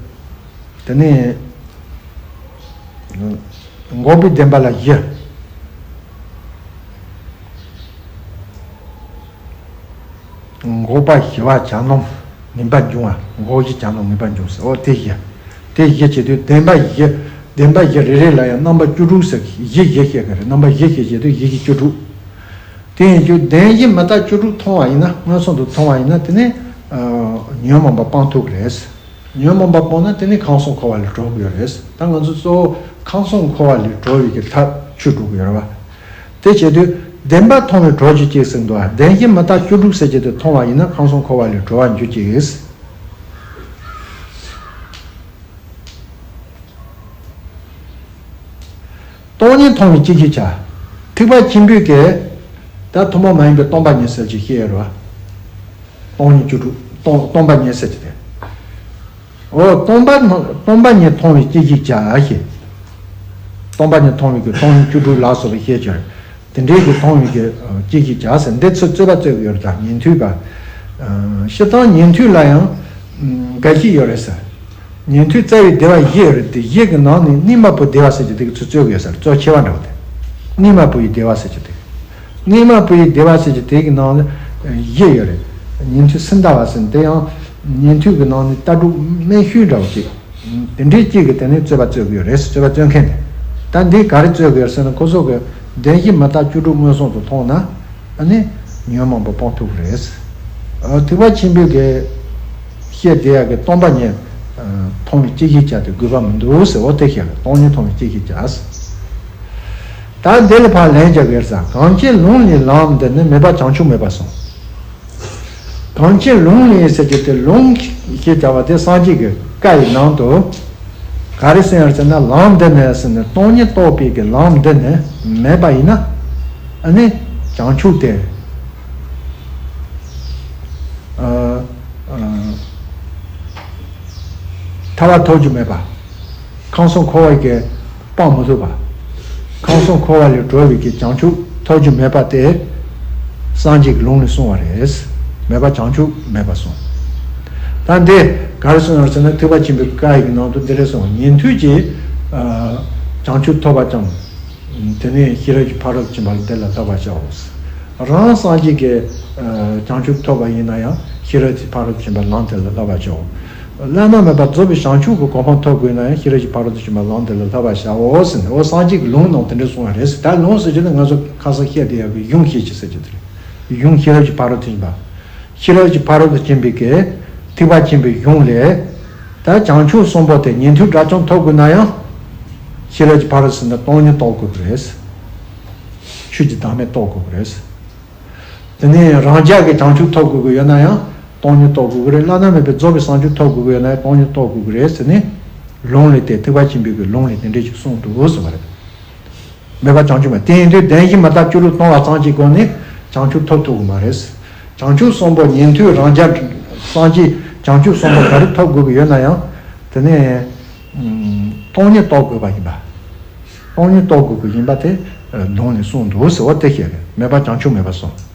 དེ་ནས་འགོག་པའི་བདེན་པ་ལ་བཞི། འགོག་པ་ཞི་བ་བྱ་རྣམས་ངེས་པར་འབྱུང་བ། འགོག་བཞི་བྱ་རྣམས་ངེས་པར་འབྱུང་ཟེར། འོ་དེ་བཞི། དེ་བཞི་བྱེད་དུས་བདེན་པ་བཞི། བདེན་པ་བཞི་རེ་རེ་ལ་ཡང་རྣམ་པ་བཅུ་དྲུག་ཟེར་བཞི་བཞི་བཤད་ཀྱི་རེད། རྣམ་པ་བཞི་བཞི་བྱེད་དུས་བཞི་བཞི་བཅུ་དྲུག་དེ་ཡིན་དུས་བདེན་བཞི་མི་རྟག་བཅུ་དྲུག་མཐོང་བ་ཡིན་ན། མངོན་སུམ་དུ་མཐོང་བ་ཡིན་ན་དེ་ནི་ཉོན་མོངས་པ་སྤང་ཐུབ་ཀྱི་རེད། ཉོན་མོངས་པ་སྤངས་ན་དེ་ནི་ཁམས་གསུམ་འཁོར་བ་ལས་གྲོལ་གྱི་ཡོད་རེད། ད་ང་ཚོ་གཙོ་བོ་ཁམས་གསུམ་འཁོར་བ་ལས་གྲོལ་བའི་གི་ཐབས་ཆོས་སྒྲུབ་ཀྱི་ཡོད་རེད་བ། དེ་བྱེད་དུས་བདེན་པ་མཐོང་བའི་གྲོགས་བྱེད་ཅིག་ཟེར་འདུག་བ། བདེན་བཞི་མི་རྟག་བཅུ་དྲུག་ཟེར་གྱི་དེ་མཐོང་བ་ཡིན་ན་ཁམས་གསུམ་འཁོར་བ་ལས་གྲོལ་བར་འགྱུར་ཅིག་སྟོང་ཉིད་མཐོང་བའི་སྐྱེ་གཞིར་བྱ། ཐེག་པ་ཆེན་པོའི་གི་ད་ཐུན་མོང་མ་ཡིན་པའི་སྟོང་པ་ཉིད་ཟེར་གྱི་བཤད་ཡོད་རེད་བ། སྟོང་ཉིད་བཅུ་དྲུག་སྟོང་སྟོང་པ་ཉིད་ཟེར་གྱི་དེ། འོ་སྟོང་པ་སྟོང་པ་ཉིད་མཐོང་བའི་སྐྱེ་གཞིར་བྱ་ཞེས། སྟོང་པ་ཉིད་མཐོང་བའི་གི་སྟོང་ཉིད་བཅུ་དྲུག་ལ་སོགས་པའི་བཤད་ཀྱི་རེད། དེ་འདྲའི་གི་མཐོང་བའི་གི་སྐྱེ་གཞིར་བྱ་ཟེར་འདི་ཚོ་རྩོད་པ་རྩོད་ཀྱི་ཡོད་རེད་ད། ཉན་ཐོས་པ། སྤྱིར་བཏང་ཉན་ཐོས་ལ་ཡང་འགའ་ཞིག་ཡོད་རེད་ཟེར། ཉན་ཐོས་རྩ་བའི་སྡེ་པ་བཞི་ཡོད་རེད་དེ། བཞི་གི་ནང་ནས་གནས་མ་བུ་སྡེ་པ་ཟེར་གྱི་དེ་གི་ཚུར་རྩོད་ཀྱི་ཡོད་ཟེར། གཙོ་ཆེ་བ་འདྲ་བོ་དེ། གནས་མ་བུ་ཡི་སྡེ་པ་ཟེར་གྱི་དེ། གནས་མ་བུ་ཡི་སྡེ་པ་ཟེར་གྱི་དེ་གི་ནང་ནས་བཞི་ཡོད་རེད། ཉན་ཐོས་སུ་འདའ་བ་ཟེར་དེ་ཡང་ཉན་ཐོས་ཀྱི་ནང་ནས་ལྟ་གྲུབ་དམན་ཤོས་འདྲ་བོ་ཅིག་དེ་འདྲའི་གཅིག་གི་དེ་ནས་རྩོད་པ་རྩོད་ཀྱི་ཡོད་རེད། རྩོད་པ་རྩོད་མཁན་དེ། ད་འདི་ག་རེ་རྩོད་ཀྱི་ཡོད་ཟེར་ན། ཁོ་ཚོ་གི་བདེན་བཞི་མི་རྟག་བཅུ་དྲུག་མངོན་སུམ་དུ་མཐོང་ན་ཨ་ནི་ཉོན་མོངས་པ་སྤོང་ཐུབ་ཀྱི་རེད། ཨ་ཐེག་པ་ཆེན་པོའི་གི་བཤད་བསྡད་ཡག་གི་སྟོང་པ་ཉིད་མཐོང་བའི་སྐྱེ་གཞིར་བྱ་དེ་དགོས་པ་མི་འདུག་ཟེར། འོ་དེ་བཤད་ཀྱི། སྟོང་ཉིད་མཐོང་བའི་སྐྱེ་གཞིར་བྱ། ད་འདི་ལ་ཕར་ལན་རྒྱག་གི་ཡོད་ས། གང་ཕྱིར་ལུང་ལས་ལམ་འདི་ནི། མེད་པ་བྱང་ཆུབ་མེད་པར་གསུངས། གང་ཕྱིར་ལུང་ལས་ཟེར་གྱི་དེ། ལུང་ཞེས་བྱ་བ་དེ་སངས་རྒྱས་ཀྱི་བཀའ་ཡི་ནང་དུ་ག་རེ་གསུངས་ཡོད་ཟེར་ན། ལམ་འདི་ནི་ཟེར་ནས་སྟོང་ཉིད་རྟོགས་པའི་གི་ལམ་འདི་ནི་མེད་པ་ཡིན་ན་ཨ་ནི་བྱང་ཆུབ་སྟེ། ཨ་ཨ་ ཐར་པ་ཐོབ་རྒྱུ་མེད་པ། ཁམས་གསུམ་འཁོར་བ་གི་སྤང་མི་ཐུབ་པ། ཁམས་གསུམ་འཁོར་བ་ལས་གྲོལ་བའི་གི་བྱང་ཆུབ་ཐོབ་རྒྱུ་མེད་པ་དེ། སངས་རྒྱས་ཀྱི་ལུང་ནས་གསུངས་པ་རེད། མེད་པ་བྱང་ཆུབ་མེད་པ་གསུངས། ད་འདི་ག་རེ་གསུངས་ཡོད་ཟེར་ན། ཐེག་པ་ཆེན་པོའི་བཀའ་ཡི་ནང་དུ་འདི་རེད་གསུངས། ཉན་ཐོས་ཀྱིས་ཨ་བྱང་ཆུབ་ཐོབ་པ་ཙམ། དེ་ནས་ཤེས་རབ་ཀྱི་ཕ་རོལ་ཏུ་ཕྱིན་པ་ལམ་དེ་ལ་བསླབ་པར་བྱའོ། རང་སངས་རྒྱས་ཀྱི་ཨ་བྱང་ཆུབ་ཐོབ་པ་ཡིན་ན་ཡང་ཤེས་རབ་ཀྱི་ཕ་རོལ་ཏུ་ཕྱིན་པ་ལམ་དེ་ལ་བསླབ་པར་བྱའོ། བླ་ན་མེད་པ་རྫོགས་པའི་བྱང་ཆུབ་ཀྱི་གོ་འཕང་ཐོབ་དགོས་ན་ཡང་ཤེས་རབ་ཀྱི་ཕ་རོལ་ཏུ་ཕྱིན་པ་ལམ་དེ་ལ་བསླབ་པར་བྱའོ་ཟེར་ནས། འོ་སངས་རྒྱས་ཀྱི་ལུང་ནང་དེ་འདྲ་གསུངས་པ་རེད་ཟེར། ད་ལུང་ཟེར་རྒྱུ་ནི་ང་ཚོ་ཁ་སང་བཤད་བསྡད་ཡག་གི་གཞུང་བཤད་ཀྱི་ཟེར་རྒྱུ་དེ་རེད། གཞུང་ཤེས་རབ་ཀྱི་ཕ་རོལ་ཏུ་ཕྱིན་པ། ཤེས་རབ་ཀྱི་ཕ་རོལ་ཏུ་ཕྱིན་པའི་གི་ཐེག་པ་ཆེན་པོའི་གཞུང་ལས། ད་བྱང་ཆུབ་གསུམ་པོ་དེ་ཉན་ཐོས་དགྲ་བཅོམ་ཐོབ་དགོས་ན་ཡང་། ཤེས་རབ་ཀྱི་ཕ་རོལ་ཟེར་ན་སྟོང་ཉིད་རྟོགས་དགོས་ཀྱི་རེད། ཆོས་ཀྱི་བདག་མེད་རྟོགས་དགོས་ཀྱི་རེད། དེ་ནས་རང་རྒྱལ་གྱི་བྱང་ཆུབ་ཐོབ་དགོས་ཀྱི་ཡོད་ན་ཡང་སྟོང་ཉིད་རྟོགས་དགོས་ཀྱི་རེད། བླ་ན་མེད་པའི་རྫོགས་པའི་བྱང་ཆུབ་ཐོབ་དགོས་ཀྱི་ཡོད་ན་ཡང་སྟོང་ཉིད་རྟོགས་དགོས་ཀྱི་རེད་ཟེར་ནས། ལུང་ལས་དེ་ཐེག་པ་ཆེན་པོའི་གི་ལུང་ལས་དེ་འདྲས་ཅིག་གསུངས་འདུག་ཟེར་བ་རེད། མེད་པ་བྱང་ཆུབ་མ། དེ་ཡིན་དུས་བདེན་བཞི་མི་རྟག་སྤྱོད་ལུགས་སྟོང་པ་ཙམ་གྱི་སྒོ་ནས་བྱང་ཆུབ་ཐོབ་ཐུབ་ཀྱི་མ་རེད། བྱང་ཆུབ་གསུམ་པོ་ཉན་ཐོས་རང་རྒྱལ་སངས་རྒྱས་བྱང་ཆུབ་གསུམ་པོ་ག་རེ་ཐོབ་དགོས་ཀྱི་ཡོད་ན་ཡང་། དེ་ནས་ཨུམ་སྟོང་ཉིད་རྟོགས་དགོས་པ་ཡིན་པ། སྟོང་ཉིད་རྟོགས་དགོས་ཀྱི་ཡིན་པ་དེ་ལུང་ནས་གསུངས་འདུག་ཟེར་བ་དེ་བཤད་རེད། མེད་པ་བྱང་ཆུབ་མེད་པ་གསུངས།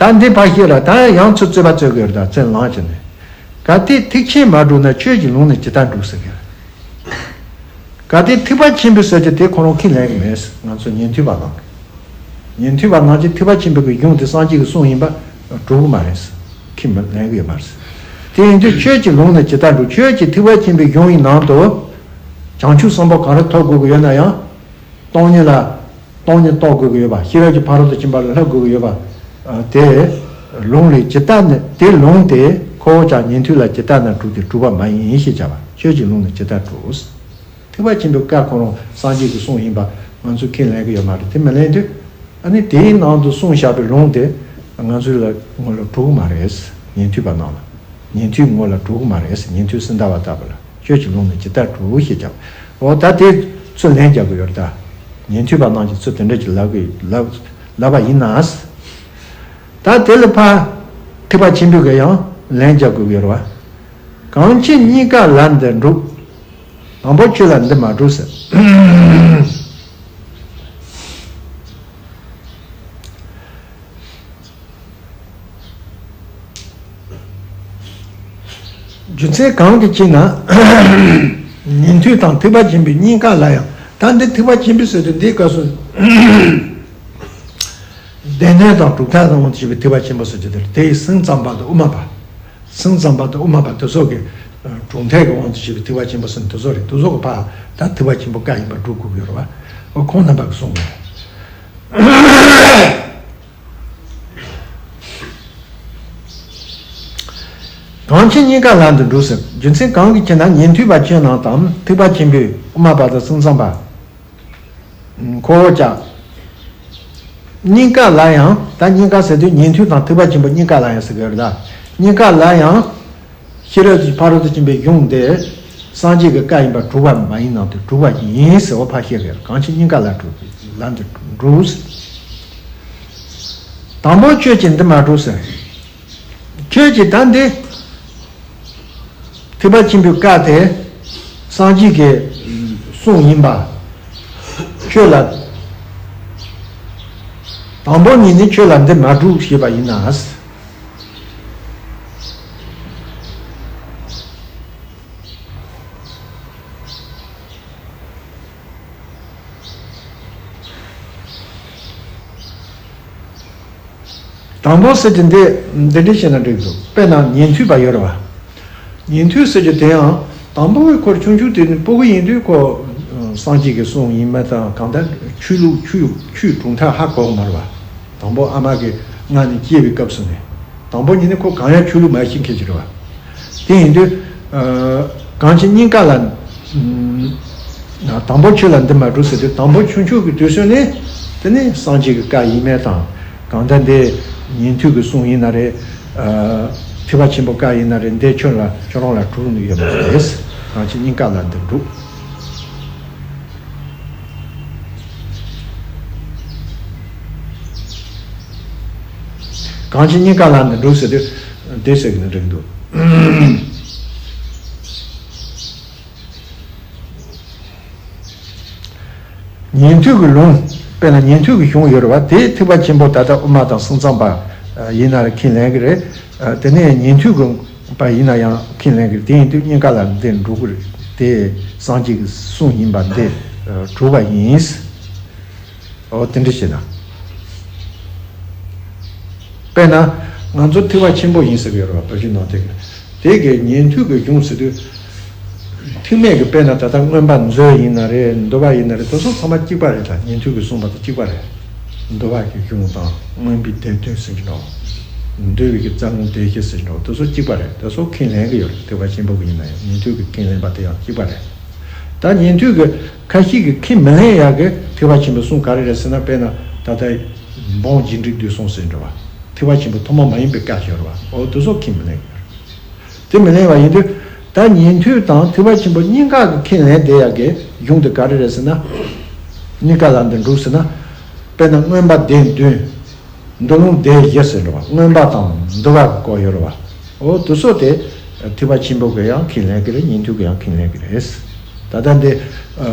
ད་འདི་ཕར་བཤད་ལ་ད་ཡང་ཚུར་རྩོད་པ་རྩོད་དགོས་རེད། ད་རྩོད་ལངས་བྱས་ནས། གལ་ཏེ་ཐེག་ཆེན་མ་གྲུབ་ན་ཆོས་ཀྱི་ལུང་ནི་ཇི་ལྟར་འགྲུབ་ཟེར་གི། གལ་ཏེ་ཐེག་པ་ཆེན་པོའི་ཟེར་རྒྱུ་དེ་ཁོ་རང་ཁས་ལེན་གི་མེད། ང་ཚོ་ཉན་ཐོས་པ་རྣམས་ཀྱིས། ཉན་ཐོས་པ་རྣམས་ཀྱིས་ཐེག་པ་ཆེན་པོའི་གི་གཞུང་དེ་སངས་རྒྱས་ཀྱི་གསུང་ཡིན་པ་གྲུབ་གི་མ་རེད། ཁས་མི་ལེན་གི་ཡོད་མ་རེད། དེ་ཡིན་དུས་ཆོས་ཀྱི་ལུང་ནི་ཇི་ལྟར་འགྲུབ། ཆོས་ཀྱི་ཐེག་པ་ཆེན་པོའི་གཞུང་ཡི་ནང་དུ་བྱང་ཆུབ་གསུམ་པོ་གང་རེ་ཐོབ་དགོས་ཀྱི་ཡོད་ན་ཡང་། སྟོང་ཉིད་ལ། སྟོང་ཉིད་རྟོགས་དགོས་ཀྱི་ཡོད་པ། ཤེས་རབ་ཀྱི་ཕ་རོལ་ཏུ་ཕྱིན་པ་ལ་སླེབས་དགོས་ཀྱི་ཡོད་པ། ཨ། དེ་ལུང་ལས་ཇི་ལྟར་ན། དེ་ལུང་དེ་ཁོ་བོ་ཀྱང་ཉན་ཐོས་ལ་ཇི་ལྟར་ན་གྲུབ་སྟེ་གྲུབ་པ་མ་ཡིན་ཞེས་བྱ་བ། ཆོས་ཀྱི་ལུང་ནི་ཇི་ལྟར་གྲུབ། ཐེག་པ་ཆེན་པོའི་བཀའ་ཁོ་རང་སངས་རྒྱས་ཀྱི་གསུང་ཡིན་པ་ང་ཚོས་ཁས་ལེན་གྱི་ཡོད་མ་རེད། དེ་མི་ལེན་དུས། ཨ་ནི་དེའི་ནང་དུ་གསུངས་བཞག་པའི་ལུང་དེ་ང་ཚོའི་ལ་ངོ་ལ་གྲུབ་ཀྱི་མ་རེད། ཉན་ཐོས་པ་རྣམས་ལ། ཉན་ཐོས་ངོ་ལ་གྲུབ་ཀྱི་མ་རེད། ཉན་ཐོས་སུ་འདའ་བ་ལྟ་བུ་ལ་ཆོས་ཀྱི་ལུང་ནི་ཇི་ལྟར་གྲུབ་ཞེས་བྱ་བ། འོ་ད་དེ་ཚུར་ལན་རྒྱག་དགོས་ཡོད་རེད་ད། ཉན་ཐོས་པ་རྣམས་ཀྱིས་ཚུར་དེ་འདྲ་ཅིག་ལབ་དགོས་ལབ་ལབ་པ་ཡིན་ན། ད་དེ་ལ་ཕར་ཐེག་པ་ཆེན་པོས་ཀྱང་ཡང་ལན་རྒྱག་དགོས་ཀྱི་ཡོད་རེད་བ། གང་ཕྱིར་སྙིང་ག་ལ་འདི་འགྲུབ། དང་པོ་ཆོས་ལ་འདི་མ་གྲུབ་ཟེར། རྒྱུ་མཚན་གང་གི་ཕྱིར་ན། ཉན་ཐོས་དང་ཐེག་པ་ཆེན་པོའི་གཉིས་ཀ་ལ་ཡང་། ད་འདི་ཐེག་པ་ཆེན་པོའི་ཟེར་དུས་འདིའི་སྐབས་སུ། སྡེ་སྣོད་དང་གྲུབ་མཐའ་དང་དབང་དུ་བྱས་པའི་ཐེག་པ་ཆེན་པོ་ཟེར་རྒྱུ་དེ་རེད། དེ་ཡི་སེམས་ཙམ་པ་དང་དབུ་མ་པ། སེམས་ཙམ་པ་དང་དབུ་མ་པ་དེ་ཚོ་གི་གྲུབ་མཐའི་གི་དབང་དུ་བྱས་པའི་ཐེག་པ་ཆེན་པོ་ཟེར་དེ་ཚོ་རེད། དེ་ཚོ་གི་ཕར་ད་ཐེག་པ་ཆེན་པོའི་བཀའ་ཡིན་པར་སྒྲུབ་དགོས་ཀྱི་ཡོད་རེད་བ། ཁོང་རྣམ་པ་གི་གསུང་རེད། གང་ཕྱིར་སྙིང་ག་ལ་འདི་འགྲུབ་ཟེར། རྒྱུ་མཚན་གང་གི་ཕྱིར་ན་ཉན་ཐོས་པ་ཁྱེད་རྣམས་དང་ཐེག་པ་ཆེན་པོའི་དབུ་མ་པ་དང་སེམས་ཙམ་པ། ཁོ་བོ་ཅག་གཉིས་ཀ་ལ་ཡང་། ད་གཉིས་ཀ་ཟེར་དུས་ཉན་ཐོས་དང་ཐེག་པ་ཆེན་པོ་གཉིས་ཀ་ལ་ཡང་ཟེར་གི་རེད་ད། གཉིས་ཀ་ལ་ཡང་། ཤེས་རབ་ཀྱི་ཕ་རོལ་ཏུ་ཕྱིན་པའི་གཞུང་དེ་སངས་རྒྱས་ཀྱི་བཀའ་ཡིན་པར་གྲུབ་པ་མ་ཡིན་ནམ་དུ་གྲུབ་པ་ཡིན་ཟེར་བ་ཕར་བཤད་གི་རེད། གང་ཕྱིར་སྙིང་ག་ལ་འགྲུབ། ལ་འདི་འགྲུབ། དང་པོ་ཆོས་ཀྱིས་འདི་མ་གྲུབ་ཟེར། ཁྱོད་ཀྱིས་ད་འདི་ཐེག་པ་ཆེན་པོའི་བཀའ་དེ་སངས་རྒྱས་ཀྱི་གསུང་ཡིན་པ། ཁྱོད་ལ་དང་པོ་ཉིད་ནས་ཁྱོད་ལ་འདི་མ་གྲུབ་ཞེས་པ་ཡིན་ན། དང་པོ་ཟེར་གྱི་འདི་འདི་འདྲ་བཤད་ན་འགྲིག་འདུག་དཔེར་ན་ཉན་ཐོས་པ་ཡོད་རེད་བ། ཉན་ཐོས་ཟེར་གྱི་དེ་ཡང་དང་པོ་བའི་ཁོར་ཆུང་ཆུང་དེ་ནི་སྤུ་གུ་ཡིན་དུས་ཁོ་སངས་རྒྱས་ཀྱི་གསུང་ཡིན་མིན་དང་གང་ལྟར་ཆོས་ལུགས་ཆོས་ཆོས་གྲུབ་མཐའ་ཧ་གོ་གི་མ་རེད་བ། དང་པོ་ཨ་མ་གི་མངལ་ནས་སྐྱེས་པའི་སྐབས་སུ་ནས་དང་པོ་ཉིད་ནས་ཁོ་གང་ཡང་ཆོས་ལུགས་མ་ཤེས་མཁན་ཞིག་རེད་བ། དེ་ཡིན་དུས། ཨ། གང་ཕྱིར་སྙིང་ག་ལ། ཨ། དང་པོ་ཆོས་ལ་འདི་མ་གྲུབ་ཟེར་དུས་དང་པོ་ཆུང་ཆུང་གི་དུས་ཚོད་ནས་དེ་ནས་སངས་རྒྱས་ཀྱི་བཀའ་ཡིན་མིན་དང་གང་ལྟར་འདི་ཉན་ཐོས་ཀྱི་གསུང་ཡིན་ན་རེད། ཨ། ཐེག་པ་ཆེན་པོའི་བཀའ་ཡིན་ན་རེད། འདི་ཁྱོད་ལ་ཁྱོད་རང་ལ་གྲུབ་ནི་ཡོད་མ་རེད། གང་ཕྱིར་སྙིང་ག་ལ་འདི་འགྲུབ། གང་ཕྱིར་སྙིང་ག་ལ་འདི་འགྲུབ་ཟེར་དུས་འདི་ཟེར་གྱི་ནི་འགྲིག་འདུག་ཉན་ཐོས་ཀྱི་ལུང་། དཔེར་ན་ཉན་ཐོས་ཀྱི་གཞུང་ཡོད་རེད་བ། དེ་ཐེག་པ་ཆེན་པོ་ད་ལྟ་དབུ་མ་དང་སེམས་ཙམ་པ་ཡིན་ན་ལ་ཁས་ལེན་གྱི་རེད། དེ་ནས་ཉན་ཐོས་ཀྱི་པ་ཡིན་ན་ཡང་ཁས་ལེན་གྱི་རེད། དེ་ཡིན་དུས་གཉིས་ཀ་ལ་འདི་འགྲོ་གི་རེད། དེ་སངས་རྒྱས་ཀྱི་གསུང་ཡིན་པ་འདི་གྲུབ་པ་ཡིན། འོ་དེ་འདྲ་བྱས་ན། དཔེར་ན་ང་ཚོ་ཐེག་པ་ཆེན་པོ་ཡིན་ཟེར་གྱི་ཡོད་རེད་བ། བོད་བརྒྱུད་ནང་བསྟན་གྱི། དེ་གའི་ཉན་ཐོས་ཀྱི་གཞུང་ཟེར་དུས། ཐེག་དམན་གྱི་དཔེར་ན་ད་ལྟ་མངོན་པ་མཛོད་ཡིན་ན་རེད། འདུལ་བ་ཡིན་ན་རེད། དེ་ཚོ་ཚང་མ་གཅིག་པ་རེད། ད་ཉན་ཐོས་ཀྱིས་གསུངས་པ་དང་གཅིག་པ་རེད། འདུལ་བ་གི་གཞུང་དང་མངོན་པའི་སྡེ་བདུན་ཟེར་གྱི་འདུག་འདུལ་བའི་གི་རྩ་རླུང་སྡེ་བཞི་ཟེར་གྱི་འདུག་དེ་ཚོ་གཅིག་པ་རེད། དེ་ཚོ་ཁས་ལེན་གྱི་ཡོད་རེད། ཐེག་པ་ཆེན་པོ་གི་ཡིན་ན་ཡང་ཉན་ཐོས་ཀྱིས་ཁས་ལེན་པ་དེ་ཡང་གཅིག་པ་རེད། ད་ཉན་ཐོས་ཀྱི་ཁ་ཤས་ཀྱིས་ཁས་མི་ལེན་ཡག་གི་ཐེག་པ་ཆེན་པོའི་གསུང་ག་རེ་རེད་ཟེར་ན། དཔེར་ན་ད་ལྟ་འབུམ་རྒྱས་འབྲིང་བསྡུས་གསུམ་ཟེར་འདྲ་བ། ཐེག་པ་ཆེན་པོའི་ཐུན་མོང་མ་ཡིན་པའི་བཀའ་ཞིག་ཡོད་རེད་བ། འོ་དེ་ཚོ་ཁས་མི་ལེན་གྱི་རེད། དེ་མི་ལེན་པ་ཡིན་དུས། ད་ཉན་ཐོས་དང་ཐེག་པ་ཆེན་པོ་གཉིས་ཀ་གིས་ཁས་ལེན་བསྡད་ཡག་གི་གཞུང་དེ་ག་རེ་རེད་ཟེར་ན། གཉིས་ཀ་ལ་འདི་འགྲུབ་ཟེར་ན། དཔེར་ན་མངོན་པ་སྡེ་བདུན། འདུལ་བློང་སྡེ་བཞི་ཟེར་འདྲ་བ། མངོན་པ་དང་འདུལ་བ་གི་སྐོར་ཡོད་རེད་བ། འོ་དེ་ཚོ་དེ་ཐེག་པ་ཆེན་པོ་གིས་ཡང་ཁས་ལེན་གྱི་རེད། ཉན་ཐོས་ཀྱིས་ཡང་ཁས་ལེན་གྱི་རེད། ད་ལྟ་འདི་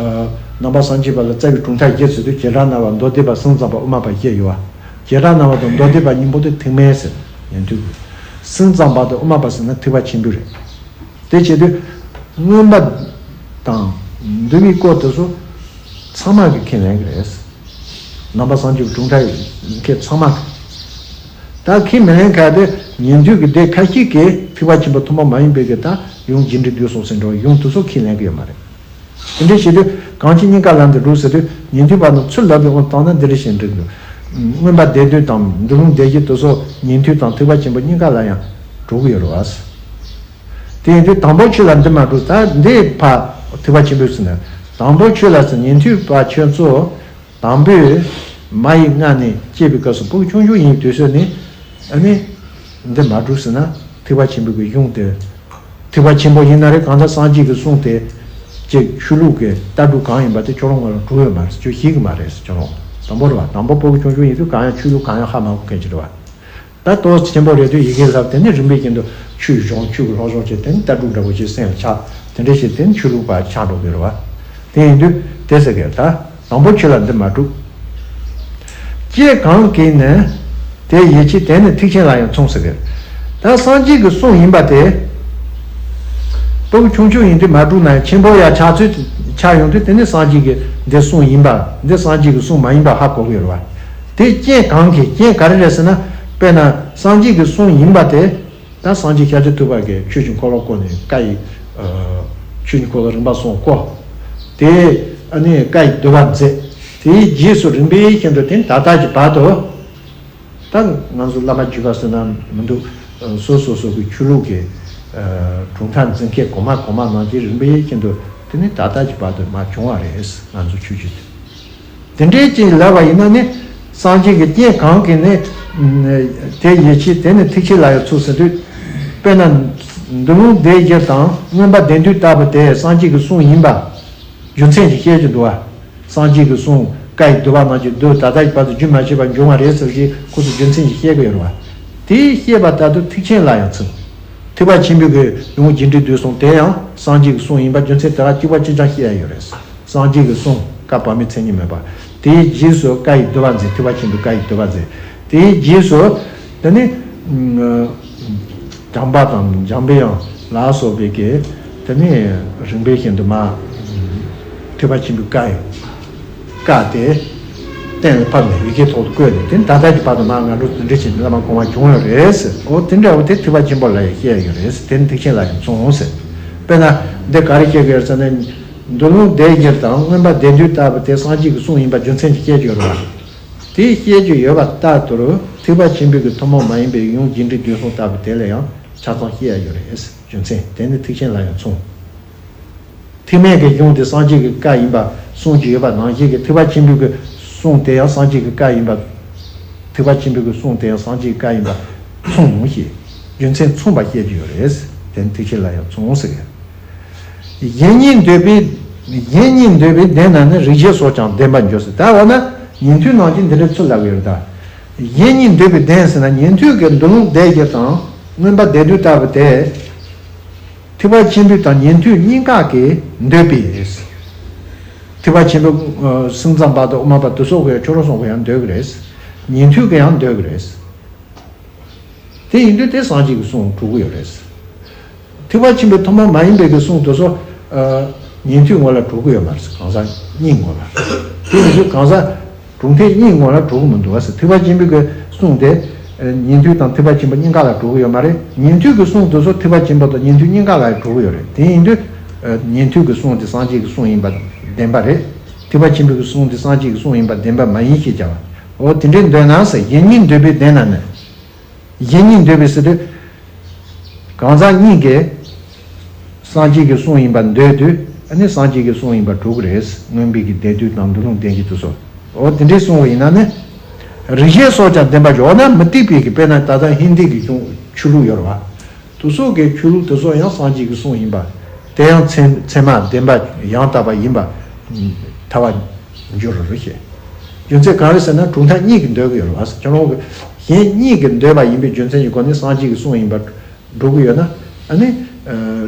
ནང་པ་སངས་རྒྱས་པ་ལ་རྩ་བའི་གྲུབ་མཐའ་བཞི་ཟེར་དུས། བྱེ་བྲག་སྨྲ་བ། མདོ་སྡེ་པ། སེམས་ཙམ་པ། དབུ་མ་པ་བཞི་ཡོད་བ། བྱེ་བྲག་སྨྲ་བ་དང་མདོ་སྡེ་པ་གཉིས་པོ་དེ་ཐེག་དམན་ཟེར། ཉན་ཐོས་ཀྱིས། སེམས་ཙམ་པ་དང་དབུ་མ་པ་ཟེར་ན་ཐེག་པ་ཆེན་པོའི་རེད། དེ་བྱེད་དུས་མངོན་པ་དང་འདུལ་བའི་སྐོར་དེ་ཚོ་ཚང་མ་གིས་ཁས་ལེན་གྱི་རེད། ནང་པ་སངས་རྒྱས་ཀྱི་གྲུབ་མཐའ་ཡིན་མཁན་ཚང་མ། ད་ཁས་མི་ལེན་མཁན་དེ་ཉན་ཐོས་ཀྱི་སྡེ་ཁ་ཤས་ཀྱིས་ཐེག་པ་ཆེན་པོའི་ཐུན་མོང་མ་ཡིན་པའི་གི་ད་འབུམ་རྒྱས་འབྲིང་བསྡུས་གསུམ་ཟེར་འདྲ་བ་གཞུང་དེ་ཚོ་ཁས་ལེན་གྱི་ཡོད་མ་རེད། དེ་འདྲ་བྱེད་དུས་གང་ཕྱིར་གཉིས་ཀ་ལ་འདི་འགྲུབ་ཟེར་དུས། ཉན་ཐོས་པ་རྣམས་ཚུར་ལབ་པའི་དབང་དུ་བཏང་ན་འདི་འདྲ་ཞིག་འགྲིག་འདུག་མངོན་པ་སྡེ་བདུན་དང་འདུལ་བློང་སྡེ་བཞི་དེ་ཚོ་ཉན་ཐོས་དང་ཐེག་པ་ཆེན་པོ་གཉིས་ཀ་ལ་ཡང་གྲུབ་ཀྱི་ཡོད་རེད་བ། དེ་ཡིན་དུས་དང་པོ་ཁྱོད་ལ་འདི་མ་གྲུབ། ད་འདི་ཕར་ཐེག་པ་ཆེན་པོའི་ཟེར་ན། དང་པོ་ཁྱོད་ལ་ཟེར། ཉན་ཐོས་པ་ཁྱོད་ཚོ། དང་པོས་མ་ཡི་མངལ་ནས་སྐྱེས་པའི་སྐབས་སུ་ཕྲུ་གུ་ཆུང་ཆུང་ཡིན་དུས་ཚོད་ནས། ཨ་ནི་འདི་མ་གྲུབ་ཟེར་ན། ཐེག་པ་ཆེན་པོའི་གི་གཞུང་དེ། ཐེག་པ་ཆེན་པོ་ཡིན་ན་རེད། གང་ལྟར་སངས་རྒྱས་ཀྱི་གསུང་དེ་ཅིག་ཆོས་ལུགས་ཀྱི་ལྟ་གྲུབ་གང་ཡིན་པ་དེ་ཁྱོད་རང་ངོས་ལ་གྲུབ་ཡོད་མ་རེད། ཁྱོད་ཤེས་ཀྱི་མ་རེད་ཟེར། ཁྱོད་རང་དང་པོ་རེད་བ། དང་པོ་ཕྲུ་གུ་ཆུང་ཆུང་ཡིན་དུས་གང་ཡང་ཆོས་ལུགས་གང་ཡང་ཧ་མ་གོ་མཁན་ཅིག་རེད་བ། ད་ལྟོ་ཆེན་པོ་རེད་དུས་ཡི་གེ་བསླབ། དེ་ནས་རིམ་པས་ཀྱིན་དུ་ཆོས་སྦྱོང་། ཆོས་ཀྱི་སློབ་སྦྱོང་བྱས། དེ་ནས་ལྟ་གྲུབ་འདྲ་པོ་ཞིག་སེམས་ལ་ཆགས། དེ་འདྲ་བྱས་དེ་ནས་ཆོས་ལུགས་པ་ཆགས་འགྲོ་གི་རེད་བ། དེ་ཡིན་དུས་དེ་ཟེར་གི། ད་དང་པོ་ཁྱོད་ལ་འདི་མ་གྲུབ། སྐྱེས་གང་གིས་ནི་དེ་ཡིད་ཆེས། དེ་ནི་ཐེག་ཆེན་ལ་ཡང་མཚུངས་ཟེར་གི། ད་སངས་རྒྱས་ཀྱི་གསུང་ཡིན་པ་དེ། ཕྲུ་གུ་ཆུང་ཆུང་ཡིན་དུས་མ་གྲུབ་ན་ཡང་ཆེན་པོ་ཡར་ཆགས་ཚུལ་ཆགས་ཡོང་དུས། དེ་ནི་སངས་རྒྱས་ཀྱི་འདི་གསུང་ཡིན་པ། འདི་སངས་རྒྱས་ཀྱི་གསུང་མ་ཡིན་པ་ཧ་གོ་གི་ཡོད་རེད་བ། དེ་རྐྱེན་གང་གིས། རྐྱེན་ག་རེ་རེད་ཟེར་ན། དཔེར་ན་སངས་རྒྱས་ཀྱི་གསུང་ཡིན་པ་དེ། ད་སངས་རྒྱས་ཤཱཀྱ་ཐུབ་པ་གིས་ཆོས་ཀྱི་འཁོར་ལོ་བསྐོར་ནས་བཀའ་ཡི། ཨ། ཆོས་ཀྱི་འཁོར་ལོ་རིམ་པ་གསུམ་བསྐོར། དེ་ཨ་ནི་བཀའ་ཡི་བསྡུ་བ་མཛད། དེའི་རྗེས་སུ་རིམ་པས་བཞིན་དུ་དེ་ད་ལྟ་གི་བར་དུ། ད་ང་ཚོ་བླ་མ་བརྒྱུད་པ་ཟེར་ན་མི་འདུག་སོ་སོ་སོ་གི་ཆོས་ལུགས་ཀྱི། ཨ། གྲུབ་མཐའ་འཛིན་མཁན་གོང་མ་གོང་མ་རྣམས་ཀྱིས་རིམ་པས་བཞིན་དུ་དེ་ནི་ད་ལྟ་གི་བར་དུ་མར་བྱུང་བ་རེད། ང་ཚོ་ཆོས་བརྒྱུད་དེ། དེ་འདྲའི་ཅིག་ལབ་པ་ཡིན་ན་ནི། སངས་རྒྱས་ཀྱི་རྐྱེན་གང་གིས་ནི། དེ་ཡིད་ཆེས། དེ་ནི་ཐེག་ཆེན་ལ་ཡང་མཚུངས་ཟེར་དུས། དཔེར་ན་འདུལ་བློང་སྡེ་བཞི་དང་མངོན་པ་སྡེ་བདུན་ལྟ་བུ་དེ་སངས་རྒྱས་ཀྱི་གསུང་ཡིན་པ་རྒྱུ་མཚན་གྱིས་བཤད་ཀྱི་འདུག་བ། སངས་རྒྱས་ཀྱི་གསུང་བཀའ་ཡི་བསྡུ་བ་རྣམས་ཀྱི་མདོ་ད་ལྟ་གི་བར་དུ་རྒྱུན་མ་ཆད་པར་འབྱུང་བ་རེད་ཟེར་གྱི་ཁོ་ཚོས་རྒྱུ་མཚན་གྱིས་བཤད་ཀྱི་ཡོད་རེད་བ། དེ་བཤད་པ་ལྟར་དུ་ཐེག་ཆེན་ལ་ཡང་མཚུངས། ཐེག་པ་ཆེན་པོའི་གི་འབུམ་རྒྱས་འབྲིང་བསྡུས་གསུམ་དེ་ཡང་སངས་རྒྱས་ཀྱི་གསུང་ཡིན་པ་རྒྱུ་མཚན་དེ་དག་གཅིག་པ་གཅིག་རྐྱང་བཤད་ཡ་ཡོད་རེད། སངས་རྒྱས་ཀྱི་གསུང་བཀའ་བར་མའི་མཚན་ཉིད་མེད་པ། དེའི་རྗེས་སུ་བཀའ་ཡི་བསྡུ་བ་མཛད། ཐེག་པ་ཆེན་པོའི་བཀའ་ཡི་བསྡུ་བ་མཛད། དེའི་རྗེས་སུ་དེ་ནི་བྱམས་པ་དང་འཇམ་པའི་དབྱངས་ལ་སོགས་པའི་གི་དེ་ནི་རིམ་པས་བཞིན་དུ་མར་ཐེག་པ་ཆེན་པོའི་བཀའ་ཡི་བཀའ་དེ་གཏན་ལ་ཕབ་ནས་ཡི་གེའི་ཐོག་ཏུ་བཀོད་ནས། དེ་ནི་ད་ལྟ་གི་བར་དུ་མར་ང་ཚོ་འདི་འདྲ་བྱས་ནས་བླ་མ་གོང་མ་བྱུང་ཡོད་རེད་ཟེར། འོ་དེ་འདྲ་བོ་དེ་ཐེག་པ་ཆེན་པོ་ལ་ཡང་བཤད་ཡོད་རེད་ཟེར། དེ་ནི་ཐེག་ཆེན་ལ་ཡང་མཚུངས་ཟེར། དཔེར་ན་འདི་ག་རེ་བཤད་ཀྱི་ཡོད་ཟེར་ན། འདུལ་བློང་སྡེ་བཞི་དང་མངོན་པ་སྡེ་བདུན་ལྟ་བུ་དེ་སངས་རྒྱས་ཀྱི་གསུང་ཡིན་པ་རྒྱུ་མཚན་གྱིས་བཤད་ཀྱི་ཡོད་རེད་བ། དེ་བཤད་ཀྱི་ཡོད་པ་ལྟར་དུ་ཐེག་པ་ཆེན་པོའི་གི་ཐུན་མོང་མ་ཡིན་པའི་འབུམ་རྒྱས་འབྲིང་བསྡུས་གསུམ་ལྟ་བུ་དེ་ལ་ཡང་ཆ་ཚང་བཤད་ཡ་ཡོད་རེད། རྒྱུ་མཚན་དེ་ནི་ཐེག་ཆེན་ལ་ཡང་མཚུངས། ཐེག་དམན་གྱི་གཞུང་དེ་སངས་རྒྱས་ཀྱི་བཀའ་ཡིན་པ་གསུང་གི་ཡོད་པ་ནང་བཞིན་གྱི་ཐེག་པ་ཆེན་པོའི་གི་གསུང་དེ་ཡང་སངས་རྒྱས་ཀྱི་བཀའ་ཡིན་པ། ཐེག་པ་ཆེན་པོའི་གི་གསུང་དེ་ཡང་སངས་རྒྱས་ཀྱི་བཀའ་ཡིན་པ་མཚུངས་ཞེས་རྒྱུ་མཚན་མཚུངས་པ་བཤད་ཀྱི་ཡོད་རེད། དེ་ནི་ཐེག་ཆེན་ལ་ཡང་མཚུངས་ཟེར། གཞན་གཉིས་འདོད་པའི། གཞན་གཉིས་འདོད་པའི་བདེན་རྣམས་ནི། རིགས་བཞི་སོགས་ཀྱང་བདེན་པར་འགྱུར་ཟེར། ད་འོ་ན་ཉན་ཐོས་རྣམས་ཀྱིས་འདི་འདྲའི་ཚུལ་ལབ་ཡོད་རེད་ད། གཞན་གཉིས་འདོད་པའི་བདེན་ཟེར་ན། ཉན་ཐོས་ཀྱི་འདུལ་བློང་སྡེ་བཞི་དང་མངོན་པ་སྡེ་བདུན་ལྟ་བུ་དེ། ཐེག་པ་ཆེན་པོ་དང་ཉན་ཐོས་གཉིས་ཀ་གིས་འདོད་པའི། ཐེག་པ་ཆེན་པོའི་སེམས་ཙམ་པ་དང་དབུ་མ་པ་དེ་ཚོ་གི་ཁྱོད་རང་སོང་གི་ཡང་འདོད་གི་རེད། ཉན་ཐོས་གི་ཡང་འདོད་གི་རེད། དེ་ཡིན་དུས་དེ་སངས་རྒྱས་ཀྱི་གསུང་གྲུབ་གི་ཡོད་རེད། ཐེག་པ་ཆེན་པོའི་ཐུན་མོང་མ་ཡིན་པའི་གི་གསུང་དེ་ཚོ་ཉན་ཐོས་ངོ་ལ་གྲུབ་གི་ཡོད་མ་རེད། གང་ཟག་གཉིས་ངོ་ལ། དེ་ཡིན་དུས་གང་ཟག་གྲུབ་མཐས་གཉིས་ངོ་ལ་གྲུབ་གི་མི་འདུག་བ་ཟེར། ཐེག་པ་ཆེན་པོའི་གི་གསུང་དེ་ཉན་ཐོས་དང་ཐེག་པ་ཆེན་པོ་གཉིས་ཀ་ལ་གྲུབ་གི་ཡོད་མ་རེད། ཉན་ཐོས་ཀྱི་གསུང་དེ་ཚོ་ཐེག་པ་ཆེན་པོ་དང་ཉན་ཐོས་གཉིས་ཀ་ལ་གྲུབ་གི་ཡོད་རེད། དེ་ཡིན་དུས་ཉན་ཐོས་ཀྱི་གསུང་དེ་སངས་རྒྱས་ཀྱི་གསུང་ཡིན་པ་བདེན་པ་རེད། ཐེག་པ་ཆེན་པོའི་གི་གསུང་དེ་སངས་རྒྱས་ཀྱི་གསུང་ཡིན་པ་བདེན་པ་མ་ཡིན་ཞེས་བྱ་བ། འོ་དེ་འདྲའི་འདོད་ན་ཟེར། གཞན་གཉིས་འདོད་པའི་དོན་ན་ནི། གཞན་གཉིས་འདོད་པའི་ཟེར་དུས། གང་ཟག་གཉིས་ཀས་སངས་རྒྱས་ཀྱི་གསུང་ཡིན་པར་འདོད་དུས་ཨ་ནི་སངས་རྒྱས་ཀྱི་གསུང་ཡིན་པར་གྲུབ་ཀྱི་རེད། མངོན་པའི་གི་བདེན་བདུན་དང་འདུལ་ལུང་བདེན་བཞི་དེ་ཚོ། འོ་དེ་འདྲའི་གསུང་བ་ཡིན་ན་ནི། རིགས་ཤེས་སོགས་ཀྱང་བདེན་པར་འགྱུར། འོ་ན་མུ་སྟེགས་པའི་གི་དཔེར་ན་ད་ལྟ་ཧིན་དི་གི་གཞུང་ཆོས་ལུགས་ཡོད་རེད་བ། དེ་ཚོ་གི་ཆོས་ལུགས་དེ་ཚོ་ཡང་སངས་རྒྱས་ཀྱི་གསུང་ཡིན་པ། དེ་ཡང་ཚད་ཚད་མ་བདེན་པ་ཡང་དག་པ་ཡིན་པ་ཐལ་བར་འགྱུར་རོ་ཞེས། རྒྱུ་མཚན་གང་རེད་ཟེར་ན་གྲུབ་མཐའ་གཉིས་ཀྱིས་འདོད་ཀྱི་ཡོད་རེད་བ། ཁྱོད་རང་གི་གཞན་གཉིས་ཀྱིས་འདོད་པ་ཡིན་པའི་རྒྱུ་མཚན་གྱི་སྒོ་ནས་སངས་རྒྱས་ཀྱི་གསུང་ཡིན་པར་འགྲོ་གི་ཡོད་ན། ཨ་ནི་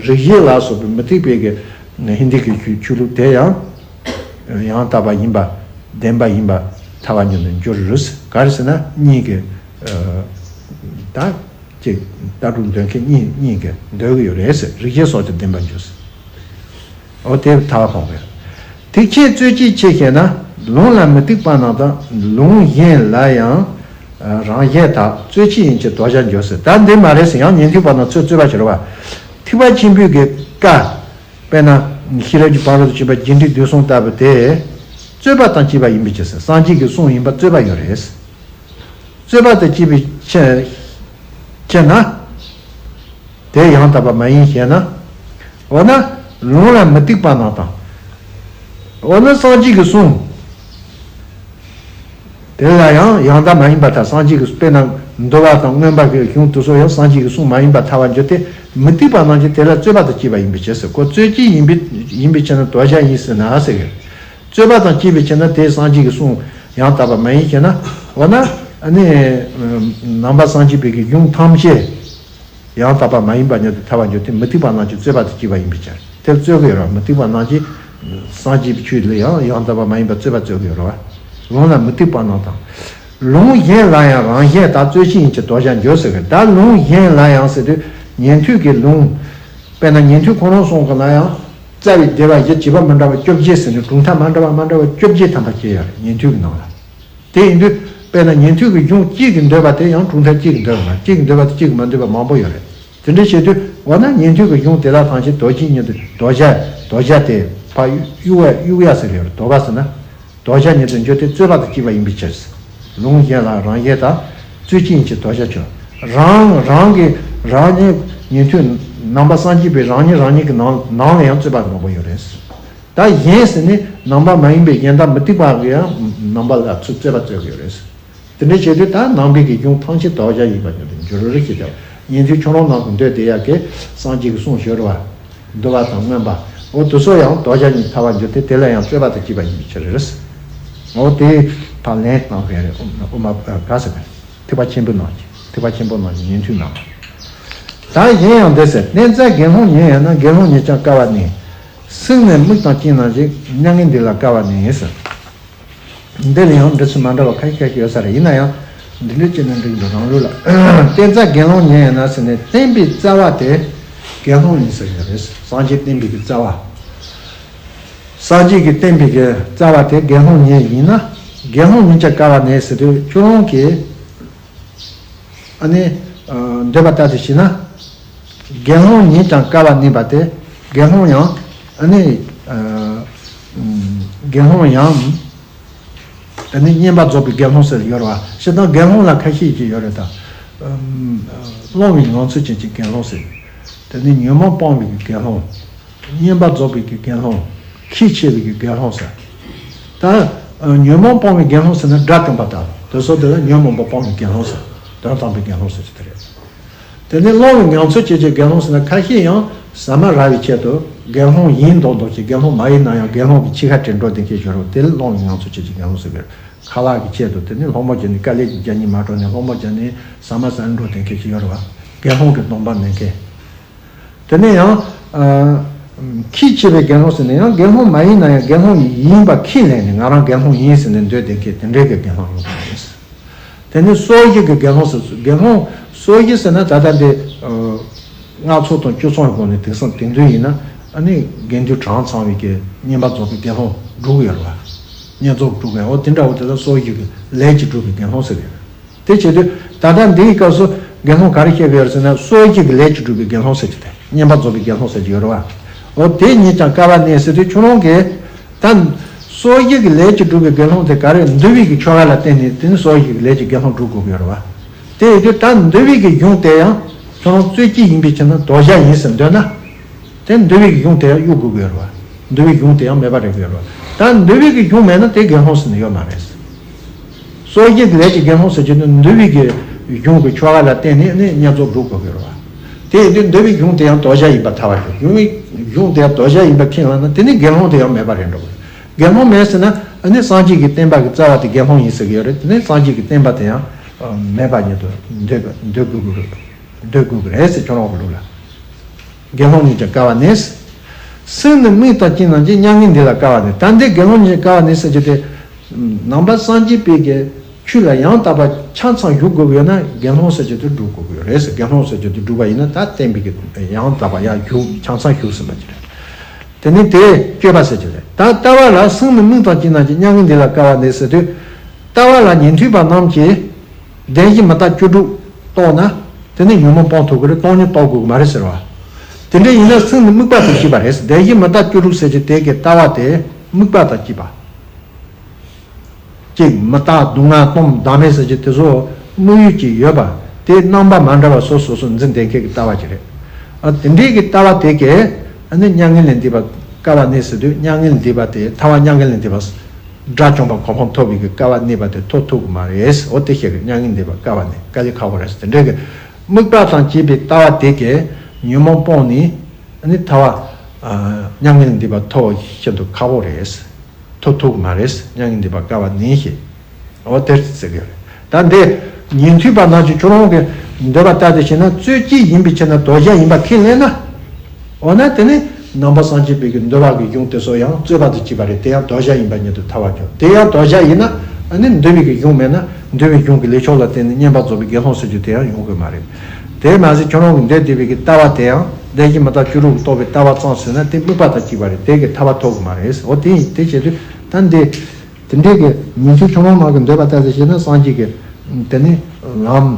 རིགས་ཤེས་ལ་སོགས་པའི་མུ་སྟེགས་པའི་གི་ཧིན་དི་གི་ཆོས་ཆོས་ལུགས་དེ་ཡང་ཡང་དག་པ་ཡིན་པ་བདེན་པ་ཡིན་པ་ཐལ་བར་འགྱུར་ནས་འགྱུར་རོ། ག་རེ་ཟེར་ན་གཉིས་ཀྱི་ད། ཅིག་ལྟ་གྲུབ་འདོད་མཁན་གཉིས་གཉིས་ཀྱིས་འདོད་ཀྱི་ཡོད་རེད་ཟེར། རིགས་ཤེས་སོགས་ཀྱིས་བདེན་པར་འགྱུར་ཟེར། འོ་དེ་ཐལ་བ་ཕོག་པས། ཐེག་ཆེན་རྩོད་གཅོད་ཆེ་ཞེ་ན། ལུང་ལ་མུ་སྟེགས་པ་རྣམས་དང་། ལུང་གཞན་ལ་ཡང་རང་བཞིན་དག་རྩོད་གཅོད་ཡིན་ཕྱིར་དོར་བྱར་འགྱུར་ཟེར། ད་འདི་མ་རེད་ཟེར། ཡང་ཉན་ཐོས་པ་རྣམས་ཚོས་རྩོད་པ་བྱེད་རོགས་པ། ཐེག་པ་ཆེན་པོའི་གི་བཀའ། དཔེར་ན་ཤེས་རབ་ཀྱི་ཕ་རོལ་ཏུ་ཕྱིན་པ་རྒྱས་འབྲིང་བསྡུས་གསུམ་ལྟ་བུ་དེ། རྩོད་པ་དང་བཅས་པ་ཡིན་པའི་ཕྱིར་ཟེར། སངས་རྒྱས་ཀྱི་གསུང་ཡིན་པ་རྩོད་པ་ཡོད་རེད། རྩོད་པ་དང་བཅས་པའི་ཕྱིར་ཕྱིར་ན། དེ་ཡང་དག་པ་མ་ཡིན་ཞེ་ན། འོ་ན་ལུང་ལ་མུ་སྟེགས་པ་རྣམས་དང་། འོ་ན་སངས་རྒྱས་ཀྱི་གསུང་དེ་ལ་ཡང་ཡང་དག་མ་ཡིན་པར་ཐལ། སངས་རྒྱས་ཀྱི་དཔེར་ན་འདུལ་བ་དང་མངོན་པ་གི་གཞུང་དེ་ཚོ་ཡང་སངས་རྒྱས་ཀྱི་གསུང་མ་ཡིན་པར་ཐལ་བར་འགྱུར་ཏེ། མུ་སྟེགས་པ་རྣམས་ཀྱིས་དེ་ལ་རྩོད་པ་དང་བཅས་པ་ཡིན་པའི་ཕྱིར་ཟེར། ཁོ་རྩོད་གཅོད་ཡིན་པའི་ཡིན་པའི་ཕྱིར་ན་དོར་བྱ་ཡིན་ཟེར་ན་ཟེར་གི། རྩོད་པ་དང་བཅས་པའི་ཕྱིར་ན་དེ་སངས་རྒྱས་ཀྱི་གསུང་ཡང་དག་པ་མ་ཡིན་ཞེ་ན། འོ་ན་ཨ་ནི་ནང་པ་སངས་རྒྱས་པའི་གི་གཞུང་ཐམས་ཅད་ཡང་དག་པ་མ་ཡིན་པ་ཉིད་དུ་ཐལ་བར་འགྱུར་ཏེ། མུ་སྟེགས་པ་རྣམས་ཀྱིས་རྩོད་པ་དང་བཅས་པ་ཡིན་པའི་ཕྱིར། དེར་རྩོད་ཀྱི་ཡོད་རེད། མུ་སྟེགས་པ་རྣམས་ཀྱིས་སངས་རྒྱས་པའི་ཆོས་ལ་ཡང་ཡང་དག་པ་མ་ཡིན་པར་རྩོད་པ་རྩོད་ཀྱི་ཡོད་རེད་བ། ལུང་ལ་མུ་སྟེགས་པ་རྣམས་དང་། ལུང་གཞན་ལ་ཡང་རང་བཞིན་དག་རྩོད་གཅོད་ཡིན་ཕྱིར་དོར་བྱར་འགྱུར་ཟེར་གི། ད་ལུང་གཞན་ལ་ཡང་ཟེར་དུས་ཉན་ཐོས་ཀྱི་ལུང་། དཔེར་ན་ཉན་ཐོས་ཁོ་རང་གསུང་གི་ལ་ཡང་རྩ་བའི་སྡེ་པ་བཞི་བྱེད་པ་མི་འདྲ་བ་བཅོ་བརྒྱད་ཟེར་ནས་གྲུབ་མཐའ་མ་འདྲ་བ་མ་འདྲ་བ་བཅོ་བརྒྱད་ཐམ་པ་སྐྱེས་ཡོད་རེད་ཉན་ཐོས་ཀྱི་ནང་ལ། དེ་ཡིན་དུས་དཔེར་ན་ཉན་ཐོས་ཀྱི་གཞུང་གཅིག་གིས་འདོད་པ་དེ་ཡང་གྲུབ་མཐའ་གཅིག་གིས་འདོད་པ་མ་གཅིག་གིས་འདོད་པ་དེ་གཅིག་གིས་མ་འདོད་པ་མང་པོ་ཡོད་རེད། དེ་འདྲ་བྱེད་དུས་འོ་ན་ཉན་ཐོས་ཀྱི་གཞུང་དེ་དག་ཐམས་ཅད་དོར་གཅོད་ཉིད་དུ་དོར་བྱ་དོར་བྱ་དེ་ཕར་གཡུག་ཡ་གཡུག་ཡ་ཟེར་གི་ཡོད་རེད། དོར་བ་ཟེར་ན། དོར་བྱ་ཉིད་དུ་འགྱུར་ཏེ་རྩོད་པ་དང་བཅས་པ་ཡིན་པའི་ཕྱིར། ལུང་གཞན་ལ་རང་བཞིན་དག་རྩོད་གཅོད་ཡིན་ཕྱིར་དོར་བྱར་འགྱུར། རང་རང་གི་རང་ཉིད་ཉན་ཐོས་ནང་པ་སངས་རྒྱས་པའི་རང་ཉིད་རང་ཉིད་ཀྱི་ནང་ནང་ལ་ཡང་རྩོད་པ་མང་པོ་ཡོད་རེད། ད་གཞན་ཟེར་ནས་ནང་པ་མ་ཡིན་པའི་གཞན་དག་མུ་སྟེགས་པ་གིས་ཡང་ནང་པ་ལ་ཚུར་རྩོད་པ་རྩོད་ཀྱི་ཡོད་རེད། དེ་འདྲ་བྱེད་དུས་ད་ནང་པའི་གི་གཞུང་ཐམས་ཅད་དོར་བྱ་ཡིན་པ་ཉིད་དུ་འགྱུར་རོ་ཞེས་བྱ་བ། ཉན་ཐོས་ཁྱོད་རང་ནང་དུ་འདོད་དེ་ཡ་གི་སངས་རྒྱས་ཀྱི་གསུང་ཞུ་རོ་བ། འདུལ་བ་དང་མངོན་པ། འོ་དེ་ཚོ་ཡང་དོར་བྱ་ཉིད་ཐལ་བར་འགྱུར་ཏེ་དེ་ལ་ཡང་རྩོད་པ་དང་བཅས་པ་ཡིན་པའི་ཕྱིར་རེད། འོ་དེ་ཕར་ལན་གནང་བས་རེད། དབུ་མ་ག་ཟེར་བས། ཐེག་པ་ཆེན་པོ་ནང་གི་ཐེག་པ་ཆེན་པོ་ནང་གི་ཉན་ཐོས་ནང་། ད་གཞན་ཡང་འདི་ཟེར། བསྟན་རྩ་དགེ་སློང་ཉིད་ཡིན་ན། དགེ་སློང་ཉིད་ཀྱང་བསྐལ་བ་ནས། སྲེག་ནས་མིག་དང་སྤྱན་ནང་བཞིན། མྱ་ངན་འདས་ལ་བསྐལ་བ་ནས་ཟེར། འདི་ལ་ཡང་འགྲེལ་ཚུལ་མ་འདྲ་བ་ཁ་ཤས་ཁ་ཤས་ཡོད་ས་རེད། ཡིན་ན་ཡང་འདི་འདྲ་བྱས་ན་འགྲིག་འདུག་རང་ལུགས་ལ། བསྟན་རྩ་དགེ་སློང་ཉིད་ཡིན་ན་ཟེར་ནས་བསྟན་པའི་རྩ་བ་དེ་དགེ་སློང་ཡིན་ཟེར་གྱི་རེད། སངས་རྒྱས་བསྟན་པའི་གི་རྩ་བ། སངས་རྒྱས་ཀྱི་བསྟན་པའི་གི་རྩ་བ་དེ་དགེ་སློང་ཉིད་ཡིན་ན། དགེ་སློང་ཉིད་ཀྱང་བསྐལ་བ་ནས་ཟེར་དུས་ཁྱོད་རང་གིས་ཨ་ནི་འདོད་པ་ལྟར་དུ་བྱས་ན། དགེ་སློང་ཉིད་ཀྱང་བསྐལ་བ་གནས་པ་སྟེ། དགེ་སློང་ཡང་ཨ་ནི་དགེ་སློང་ཡང་ཨ་ནི་བསྙེན་པར་རྫོགས་པའི་དགེ་སློང་ཟེར་ཡོད་རེད་བ། སྤྱིར་བཏང་དགེ་སློང་ལ་ཁ་ཤས་ཅིག་ཡོད་རེད་ད། སློང་བའི་ངང་ཚུལ་ཅན་གྱི་དགེ་སློང་ཟེར། དེ་ནི་ཉོན་མོངས་སྤོང་བའི་དགེ་སློང་། བསྙེན་པར་རྫོགས་པའི་དགེ་སློང་། ཁས་འཆེ་བའི་དགེ་སློང་ཟེར། ད་ཉོན་མོངས་སྤོང་བའི་དགེ་སློང་ཟེར་ན་དགྲ་བཅོམ་པ་དང་དེ་ཚོ་དེ་ལ་ཉོན་མོངས་པ་སྤོང་བའི་དགེ་སློང་ཟེར། དོན་དམ་པའི་དགེ་སློང་ཟེར་གྱི་དེ་རེད། དེ་ནས་སློང་བའི་ངང་ཚུལ་ཅན་གྱི་དགེ་སློང་ཟེར་ན་ཁ་ཤས་ཡང་ཟ་མ་ར་བའི་ཆེད་དུ་དགེ་སློང་ཡིན་མདོག་མདོག་ཅིག་དགེ་སློང་མ་ཡིན་ན་ཡང་དགེ་སློང་གི་ཕྱི་ཁ་བྲལ་འགྲོ་བསྡད་མཁན་ཞིག་ཡོད་རེད། དེ་ལ་སློང་བའི་ངང་ཚུལ་ཅན་གྱི་དགེ་སློང་ཟེར་གྱི་རེད། ཁ་ལག་གི་ཆེད་དུ་དེ་ནི་སློང་མོ་བྱས་ནས་དཀའ་ལས་རྒྱག་ནས་མ་འགྲོ་ནས་སློང་མོ་བྱས་ནས་ཟ་མ་ཟ་ནས་འགྲོ་བསྡད་མཁན་ཞིག་ཡོད་རེད་བ། དགེ་སློང་གི་སྡོམ་པ་མེད་མཁན། དེ་ནས་ཡང་ཨ་ ཁས་འཆེ་བའི་དགེ་སློང་ཟེར་ནས་ཡང་དགེ་སློང་མ་ཡིན་ན་ཡང་དགེ་སློང་ཡིན་པ་ཁས་ལེན་ནས་ང་རང་དགེ་སློང་ཡིན་ཟེར་ནས་འདོད་ལྡན་མཁན་དེ་འདྲའི་གི་དགེ་སློང་ཡོད་པ་རེད། དེ་ནི་སོ་བཞི་གི་དགེ་སློང་ཟེར་དགེ་སློང་སོ་བཞི་ཟེར་ན་ད་ལྟ་འདི་ལྔ་ཚོགས་དང་བཅུ་ཚོགས་ཀྱི་སྒོ་ནས་དེང་སང་དེང་དུས་ཡིན་ན་ཨ་ནི་དགེ་འདུན་གྲངས་ཚང་བའི་གི་བསྙེན་པར་རྫོགས་པའི་དགེ་སློང་དྲུག་ཡོད་རེད་བ། བསྙེན་རྫོགས་དྲུག་ཡོད། འོ་དེ་འདྲ་བོ་དེ་ལ་སོ་བཞི་གི་ལས་ཀྱིས་གྲུབ་པའི་དགེ་སློང་ཟེར་གི་ཡོད། དེ་བྱེད་དུས་ད་ལྟ་འདིའི་སྐབས་སུ་དགེ་སློང་ག་རེ་བཤད་ཀྱི་ཡོད་རེད་ཟེར་ན་སོ་བཞི་གི་ལས་ཀྱིས་གྲུབ་པའི་དགེ་སློང་ཟེར་གྱི་དེ་བསྙེན་པར་རྫོགས་པའི་དགེ་སློང་ཟེར་གྱི་ཡོད་རེད་བ། འོ་དེ་ཉིད་ཀྱང་སྐལ་བ་གནས་ཟེར་དུས་ཁྱོད་རང་གིས་ད་སོ་བཞི་གི་ལས་ཀྱིས་གྲུབ་པའི་དགེ་སློང་དེ་ག་རེ་འདུལ་བའི་གི་ཆོ་ག་ལ་བརྟེན་ནས་དེ་ནི་སོ་བཞི་གི་ལས་ཀྱི་དགེ་སློང་སྒྲུབ་དགོས་ཀྱི་ཡོད་རེད་བ། དེ་ཡིན་དུས་ད་འདུལ་བའི་གི་གཞུང་དེ་ཡང་ཁྱོད་རང་རྩོད་གཅོད་ཡིན་པའི་ཕྱིར་ན་དོ་ཞག་ཡིན་ཟེར་འདོད་ན། དེ་འདུལ་བའི་གི་གཞུང་དེ་ཡང་གཡུག་དགོས་ཀྱི་ཡོད་རེད་བ། འདུལ་བའི་གི་གཞུང་དེ་ཡང་མེད་པ་རེད་ཀྱི་ཡོད་རེད་བ། ད་འདུལ་བའི་གི་གཞུང་མེད་ན་དེ་དགེ་སློང་ཟེར་ནས་ཡོད་མ་རེད། སོ་བཞི་གི་ལས་ཀྱི་དགེ་སློང་ཟེར་གྱི་ནི་འདུལ་བའི་གི་གཞུང་གི་ཆོ་ག་ལ་བརྟེན་ནས་ནི་བསྙེན་རྫོགས་སྒྲུབ་དགོས་ཀྱི་རེད་བ། དེ་ཡིན་དུས་འདུལ་བའི་གཞུང་དེ་ཡང་དོ་ཞག་ཡིན་པ་ཐལ་བ་ཞིག་གཞུང་བའི་གཞུང་དེ་ཡང་དོ་ཞག་ཡིན་པ་ཁས་བླངས་ན་དེ་ནི་དགེ་སློང་དེ་ཡང་མེད་པ་རེད་འགྲོ་གི་རེད། དགེ་སློང་མེད་ཟེར་ན་ཨ་ནི་སངས་རྒྱས་ཀྱི་བསྟན་པ་གི་རྩ་བ་དེ་དགེ་སློང་ཡིན་ཟེར་གྱི་ཡོད་རེད། དེ་ནི་སངས་རྒྱས་ཀྱི་བསྟན་པ་དེ་ཡང་མེད་པ་ཉིད་དུ་འདོད་འདོད་དགོས་ཀྱི་རེད། འདོད་དགོས་ཀྱི་རེད་ཟེར་ཁྱོད་རང་གི་ལུགས་ལ། དགེ་སློང་ཉིད་ཀྱང་སྐལ་བ་གནས། སེམས་ནི་དམིགས་དང་བཅས་རྣམས་ཀྱིས། མྱ་ངན་འདས་ལ་སྐལ་བ་གནས། ད་འདི་དགེ་སློང་ཉིད་ཀྱང་སྐལ་བ་གནས་ཟེར་གྱི་དེ། ནང་པ་སངས་རྒྱས་པའི་གི་ཆོས་ལ་ཡང་དག་པ་ཆ་ཚང་ཞུགས་དགོས་ཀྱི་ཡོད་ན་དགེ་སློང་ཟེར་གྱི་དེ་སྒྲུབ་དགོས་ཀྱི་ཡོད་རེད་ཟེར། དགེ་སློང་ཟེར་གྱི་དེ་སྒྲུབ་པ་ཡིན་ན་ད་བསྟན་པའི་གི་ཡང་དག་པ་ཡང་ཞུགས་ཆ་ཚང་ཞུགས་ཟིན་པ་ཅིག་རེད། དེ་ནི་དེ་སྤྱོད་པ་ཟེར་གྱི་རེད། ད་ལྟ་བ་ལ་སེམས་ནི་དམིགས་དང་བཅས་རྣམས་ཀྱིས། མྱ་ངན་འདས་ལ་སྐལ་བ་གནས་ཟེར་དུས། ལྟ་བ་ལ་ཉན་ཐོས་པ་རྣམས་ཀྱིས། བདེན་བཞི་མི་རྟག་བཅུ་དྲུག་རྟོགས་ན། དེ་ནི་ཉོན་མོངས་སྤོང་ཐུབ་ཀྱི་རེད། སྟོང་ཉིད་རྟོགས་དགོས་ཀྱི་མ་རེད་ཟེར་བ། དེ་འདྲ་ཡིན་ན་སེམས་ནི་དམིགས་པ་དང་བཅས་པ་རེད། བདེན་བཞི་མི་རྟག་བཅུ་དྲུག་ཟེར་གྱི་དེ་གའི་ལྟ་བ་དེ་དམིགས་པ་དང་བཅས་པ། གཅིག་མི་རྟག་སྡུག་བསྔལ་སྟོང་བདག་མེད་ཟེར་གྱི་དེ་ཚོ་དམིགས་ཡུལ་གྱི་ཡོད་པ། དེ་རྣམ་པ་མ་འདྲ་བ་སོ་སོ་སོ་འཛིན་བསྡད་མཁན་གྱི་ལྟ་བ་ཅིག་རེད། ཨ་དེ་འདྲའི་གི་ལྟ་བ་དེ་གས་ཨ་ནི་མྱ་ངན་ལས་འདས་པ་སྐལ་བ་གནས་ཟེར་དུས་མྱ་ངན་ལས་འདས་པ་དེ་ཐར་པ་མྱ་ངན་ལས་འདས་པ། དགྲ་བཅོམ་པ་གོ་འཕང་ཐོབ་པའི་གི་སྐལ་བ་གནས་པ་དེ་ཐོབ་ཐུབ་ཀྱི་མ་རེད། འོ་དེ་བཤད་གི་མྱ་ངན་འདས་པ་སྐལ་བ་གནས་དཀའ་ལས་ཁག་པོ་རེད་ཟེར། དེ་འདྲའི་གི་དམིགས་པ་དང་བཅས་པའི་ལྟ་བ་དེ་གས་ཉོན་མོངས་སྤོང་ནས་ཨ་ནི་ཐར་པ་མྱ་ངན་ལས་འདས་པ་ཐོབ་ཤིན་ཏུ་ཁག་པོ་རེད། ཐོབ་ཐུབ་ཀྱི་མ་རེད། མྱ་ངན་འདས་པ་སྐལ་བ་གནས་ཞེས། འོ་དེར་ཟེར་གི་རེད། ད་འདི་ཉན་ཐོས་པ་རྣམས་ཀྱིས་ཁྱོད་རང་གི་འདོད་པ་ལྟར་དུ་བྱས་ན་རྩོད་གཅོད་ཡིན་པའི་ཕྱིར་ན་དོ་ཞག་ཡིན་པ་ཁས་ལེན་ན། འོ་ན་དེ་ནི་ནང་པ་སངས་རྒྱས་པའི་གི་འདུལ་བ་གི་གཞུང་དེ་ཚོ་ཡང་རྩོད་པ་དང་བཅས་པ་རེད། དེ་ཡང་དོ་ཞག་ཡིན་པ་ཉིད་དུ་ཐལ་བ་འཇོག་དེ་ཡང་དོ་ཞག་ཡིན་ན་ཨ་ནི་འདུལ་བའི་གི་གཞུང་མེད་ན་འདུལ་བའི་གཞུང་གི་ལས་ཆོག་ལ་བརྟེན་ནས་བསྙེན་པར་རྫོགས་པའི་དགེ་སློང་ཟེར་རྒྱུ་དེ་ཡང་ཡོང་གི་མ་རེད། དེ་མ་ཟད་ཁྱོད་རང་གི་འདོད་བསྡད་པའི་གི་ལྟ་བ་དེ་ཡང་བདེན་བཞི་མི་རྟག་བཅུ་དྲུག་གི་རྟོགས་པའི་ལྟ་བ་ཙམ་ཟེར་ན་དེ་དམིགས་པ་དང་བཅས་པ་རེད། དེ་གི་ཐར་པ་ཐོབ་གི་མ་རེད། འོ་དེ་ཡིན་དེ་བྱེད་དུས་ད་འདི། དེ་འདྲའི་གི་ཉན་ཐོས་ཆུང་མ་མ་གི་འདོད་པ་ལྟར་དུ་བྱས་ན་སངས་རྒྱས་ཀྱི་དེ་ནི་ལམ།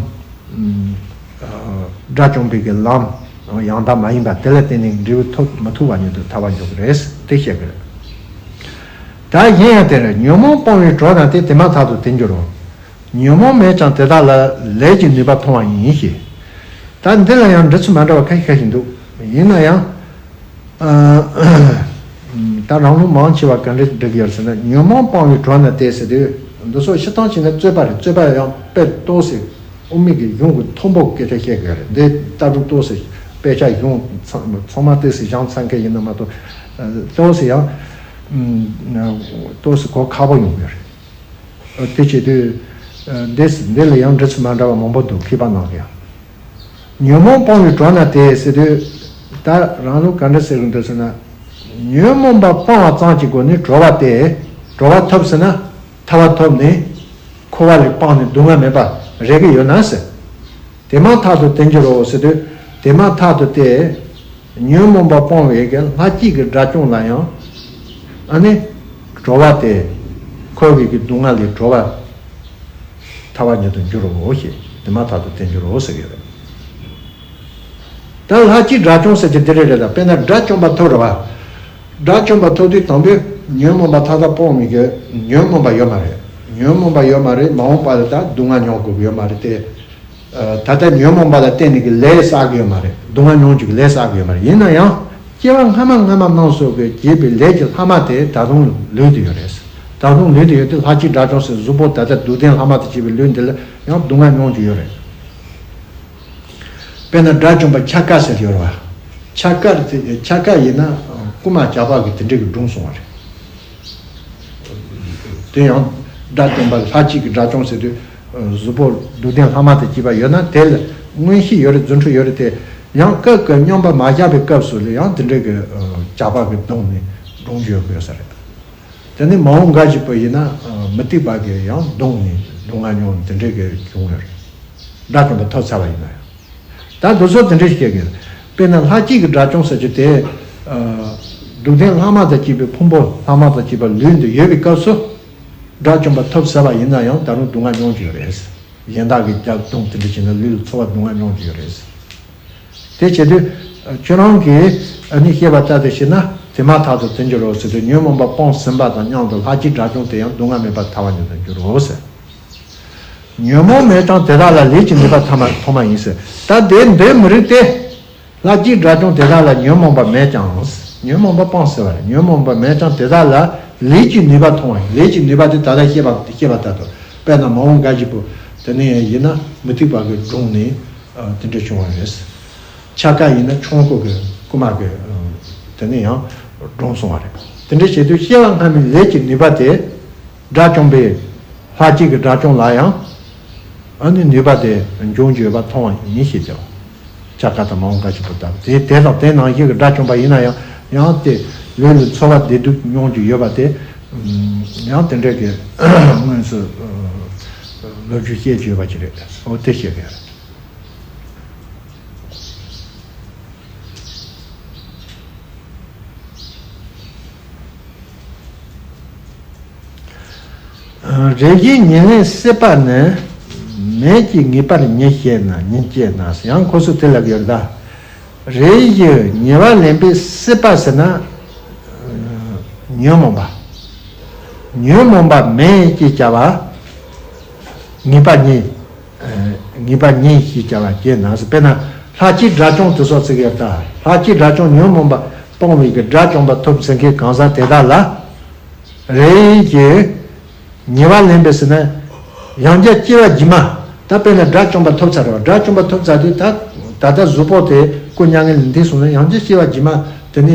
དགྲ་བཅོམ་པའི་གི་ལམ་ཡང་དག་མ་ཡིན་པ་དེ་ལ་བརྟེན་ནས་འབྲས་བུ་ཐོབ་མི་ཐུབ་པ་ཉིད་དུ་ཐལ་བ་འཇོག་གི་རེད། དེ་བཤད་གི་རེད། ད་གཞན་ཡང་དེར་ཉོན་མོངས་སྤོང་བའི་གྲོགས་དང་དེ་དེ་མ་ཐག་ཏུ་དེར་འགྱུར་རོ། ཉོན་མོངས་མེད་ཀྱང་དེ་དག་ལ་ལས་ཀྱི་ནུས་པ་མཐོང་བ་ཡིན་ཞེས། ད་འདི་ལ་ཡང་འགྲེལ་ཚུལ་མ་འདྲ་བ་ཁ་ཤས་ཤིག་འདུག་ཡིན་ན་ཡང་། ད་རང་ལུགས་མང་ཆེ་བ་ག་འདྲ་འགྲིག་ཡོད་ཟེར་ན་ཉོན་མོངས་སྤོང་བའི་གྲོགས་ན་དེ་ཟེར་དུས་འདི་ཚོ་སྤྱིར་བཏང་བྱས་ན་རྩོད་པ་རེད། རྩོད་པ་ཡང་དཔེ་ཏོག་ཙམ་དབུ་མའི་གི་གཞུང་གི་མཐོན་པོ་སྐད་ཆ་བཤད་དགོས་རེད། འདི་ལྟ་གྲུབ་ཏོག་ཙམ་དཔེ་ཆ་གཞུང་ཚང་ཚང་མ་ཏོག་ཙམ་སྦྱངས་ཚར་མཁན་ཡིན་ན་མ་གཏོགས་ཏོག་ཙམ་ཡང་ཏོག་ཙམ་གོ་ཁག་པོ་ཡོང་གི་རེད། དེ་བྱེད་དུས། འདི་འདི་ལ་ཡང་འགྲེལ་ཚུལ་མ་འདྲ་བ་མང་པོ་འདུག་མཁས་པ་རྣམས་ཀྱིས། ཉོན་མོངས་སྤོང་བའི་གྲོགས་ན་དེ་ཟེར་དུས། ད་རང་ལུགས་ག་འདྲ་ཟེར་གི་འདུག་ཟེར་ན། ཉོན་མོངས་པ་སྤོང་བ་ཙམ་གྱི་སྒོ་ནས་གྲོལ་བ་སྟེ། གྲོལ་བ་ཐོབ་ཟེར་ན། ཐར་པ་ཐོབ་ནས། འཁོར་བ་ལས་སྤངས་ནས་སྡུག་བསྔལ་མེད་པ་རེག་གི་ཡོད་ན་ཟེར། དེ་མ་ཐག་ཏུ་དེར་འགྱུར་རོ་ཟེར་དུས། དེ་མ་ཐག་ཏུ་སྟེ། ཉོན་མོངས་པ་སྤོང་བའི་གི་ལྷ་སྐྱིད་ཀྱི་དགྲ་བཅོམ་ལ་ཡང་། ཨ་ནི། གྲོལ་བ་སྟེ། འཁོར་བའི་གི་སྡུག་བསྔལ་ལས་གྲོལ་བ། ཐར་པ་ཉིད་དུ་འགྱུར་རོ་ཞེས་དེ་མ་ཐག་ཏུ་དེར་འགྱུར་རོ་ཟེར་གི་རེད། ད་ལྷ་སྐྱིད་དགྲ་བཅོམ་ཟེར་གྱི་འདི་རེད་རེད། ད་དཔེར་ན་དགྲ་བཅོམ་པ་ཐོབ་རེད་བ། དགྲ་བཅོམ་པ་ཐོབ་དུས་དང་པོས་ཉོན་མོངས་པ་མཐའ་དག་སྤོང་མི་དགོས། ཉོན་མོངས་པ་ཡོད་མ་རེད། ཉོན་མོངས་པ་ཡོད་མ་རེད། མ་འོངས་པ་ལ་ད་སྡུག་བསྔལ་མྱོང་དགོས་ཀྱི་ཡོད་མ་རེད་དེ། ད་ལྟ་ཉོན་མོངས་པ་ལ་བརྟེན་ནས་ཀྱི་ལས་བསགས་ཀྱི་ཡོད་མ་རེད། སྡུག་བསྔལ་མྱོང་རྒྱུ་གི་ལས་བསགས་ཀྱི་ཡོད་མ་རེད། ཡིན་ན་ཡང་སྐྱེ་བ་སྔ་མ་སྔ་མ་རྣམས་སུ་གི་བྱས་པའི་ལས་ཀྱི་ལྷག་མ་དེ་ད་དུང་ལུས་དུ་ཡོད་རེད། ད་དུང་ལུས་དུ་ཡོད་དུས་ལྷ་སྐྱིད་དགྲ་བཅོམ་ཟེར་གཟུགས་པོ་ད་ལྟ་སྡུག་བདེན་ལྷག་མ་དེ་བྱས་པའི་ལུས་འདི་ལ་ཡང་སྡུག་བསྔལ་མྱོང་རྒྱུ་ཡོད་རེད། དཔེར་ན་དགྲ་བཅོམ་པ་འཆར་ཀ་ཟེར་ཡོད་རེད་བ། འཆར་ཀ་དེ་འཆར་ཀ་ཡིན་ན་རྐུན་མ་ཇག་པ་གི་དེ་འདྲ་གི་སྒྲུང་གསུང་བ་རེད། དེ་ཡང་དགྲ་བཅོམ་པ་ལྷ་སྐྱིད་ཀྱི་དགྲ་བཅོམ་ཟེར་དུས་གཟུགས་པོ་སྡུག་བདེན་ལྷག་མ་དེ་བྱས་པ་ཡོད་ན་དེ་ལ་མངོན་ཤེས་ཡོད་རེད། རྫུ་འཕྲུལ་ཡོད་རེད་དེ། ཡང་སྐབས་ཀྱི་སྙོམས་པར་མ་བཞག་པའི་སྐབས་སུ་ལ་ཡང་དེ་འདྲའི་གི་ཇག་པ་གིས་བརྡུངས་ནས་བཀྲོངས་རྒྱུ་ཡོད་དགོས་ས་རེད། དེ་ནས་མ་འོངས་འགའ་ཞིག་པོ་ཡིན་ན་མུ་སྟེགས་པ་གིས་ཡང་བརྡུངས་ནས་སྡུག་བསྔལ་མྱོང་དེ་འདྲའི་གི་བྱུང་ཡོད་རེད། དགྲ་བཅོམ་པ་ཐོབ་ཚར་བ་ཡིན་ན་ཡང་། ད་དེ་ཚོ་དེ་འདྲ་ཞིག་སྐྱེ་གི། དཔེར་ན་ལྷ་སྐྱིད་ཀྱི་དགྲ་བཅོམ་ཟེར་རྒྱུ་དེ། སྡུག་ལྡན་ལྷག་མ་དང་བཅས་པའི་ཕུང་པོ་ལྷག་མ་དང་བཅས་པ་ལུས་འདི་ཡོད་པའི་སྐབས་སུ། དགྲ་བཅོམ་པ་ཐོབ་ཚར་བ་ཡིན་ན་ཡང་ད་རུང་སྡུག་བསྔལ་མྱོང་རྒྱུ་ཡོད་རེད། གཞན་དག་གིས་རྒྱབ་བརྡུངས་དེ་འདྲ་བྱས་ན་ལུས་ལ་ཚོར་བ་སྡུག་བསྔལ་མྱོང་རྒྱུ་ཡོད་རེད། དེ་བྱེད་དུས། ཁྱོད་རང་གིས་ཨ་ནི་ཤེས་པ་ལྟར་དུ་བྱས་ན་དེ་མ་ཐག་ཏུ་དེ་འགྱུར་རོ་ཟེར་དུས་ཉོན་མོངས་པ་སྤངས་ཟིན་པ་དང་མཉམ་དུ་ལྷ་སྐྱིད་དགྲ་བཅོམ་དེ་ཡང་སྡུག་བསྔལ་མེད་པར་ཐར་བ་ཉིད་དུ་འགྱུར་རོ་ཟེར། ཉོན་མོངས་མེད་ཀྱང་དེ་དག་ལ་ལས་ཀྱི་ནུས་པ་ཐོབ་མ་ཐོབ་མ་ཡིན་ཟེར། ད་དེ་འདོད་མི་རིགས་ཏེ། ལྷ་སྐྱིད་དགྲ་བཅོམ་དེ་དག་ལ་ཉོན་མོངས་པ་མེད་ཀྱང་། ཉོན་མོངས་པ་སྤངས་ཟེར་བ་རེད། ཉོན་མོངས་པ་མེད་ཀྱང་དེ་དག་ལ་ལས་ཀྱི་ནུས་པ་ཐོབ་པ་ཡིན། ལས་ཀྱི་ནུས་པ་དེ་ད་ལྟ་བཤད་པ་བཤད་པ་ལྟར་དུ་དཔེར་ན་མ་འོངས་འགའ་ཞིག་པོ་དེ་ནས་ཡིན་ན་མུ་སྟེགས་པ་གིས་བརྡུངས་ནས་དེ་འདྲ་བྱུང་བ་རེད། འཆར་ཀ་ཡིན་ན་ཆོམ་རྐུན་གྱི་རྐུན་མ་གིས་དེ་ནས་ཡང་བརྡུངས་སོང་བ་རེད། དེ་འདྲ་བྱེད་དུས་སྐྱེ་བ་སྔ་མའི་ལས་ཀྱི་ནུས་པ་དེ། དགྲ་བཅོམ་པའི། ལྷ་སྐྱིད་ཀྱི་དགྲ་བཅོམ་ལ་ཡང་། ཨ་ནི་ནུས་པ་དེ་འབྱུང་རྒྱུ་ཡོད་པ་མཐོང་བ་ཡིན་ཞེས་བྱ་བ། འཆར་ཀ་དང་མ་འོངས་འགའ་ཞིག་པོ་ལྟ་བུ་དེ་དེ་དང་དེ་ནང་བཞིན་གྱི་དགྲ་བཅོམ་པ་ཡིན་ན་ཡང་ཡང་དེ་ལུས་ལ་ཚོར་བ་བདེ་སྡུག་མྱོང་རྒྱུ་ཡོད་པ་དེ། ཡང་དེ་འདྲ་གི་དངོས་སུ་ལོ་རྒྱུས་བཤད་རྒྱུ་ཡོད་པ་ཅིག་རེད། འོ་དེ་བཤད་གི་ཡོད་རེད། རེ་ཞིག་ཉེར་ལེན་སྲིད་པ་ནི། མེད་ཀྱི་ངེས་པར་ཉིད་སྐྱེ་ན་ཉིད་སྐྱེ་ན་ཡང་ཁོ་ཚོ་དེ་ལབ་ཡོད་ད། རེ་ཞིག་ཉེ་བར་ལེན་པའི་སྲིད་པ་ཟེར་ན། ཉོན་མོངས་པ། ཉོན་མོངས་པ་མེད་ཅེས་བྱ་བ། ངེས་པ་ཉིད། ངེས་པ་ཉིད་ཞེས་བྱ་བ་སྐྱེ་ན་ཟེར། དཔེར་ན་ལྷ་སྐྱིད་དགྲ་བཅོམ་དུ་སོགས་ཚིག་ཡོད་ད། ལྷ་སྐྱིད་དགྲ་བཅོམ་ཉོན་མོངས་པ་སྤངས་པའི་གི་དགྲ་བཅོམ་པ་ཐོབ་ཟེར་མཁན་གང་ཟག་དེ་དག་ལ། རེ་ཞིག་ཉེ་བར་ལེན་པའི་ཟེར་ན། ཡང་བསྐྱར་སྐྱེ་བ་རྗེས་མ། ད་དཔེར་ན་དགྲ་བཅོམ་པ་ཐོབ་ཚར་རེད་བ། དགྲ་བཅོམ་པ་ཐོབ་ཚར་དུས་ད་ད་ལྟ་གཟུགས་པོ་དེ་སྐུ་མྱ་ངན་ལས་འདས་སོང་ན་ཡང་བསྐྱར་སྐྱེ་བ་རྗེས་མ་དེ་ནས་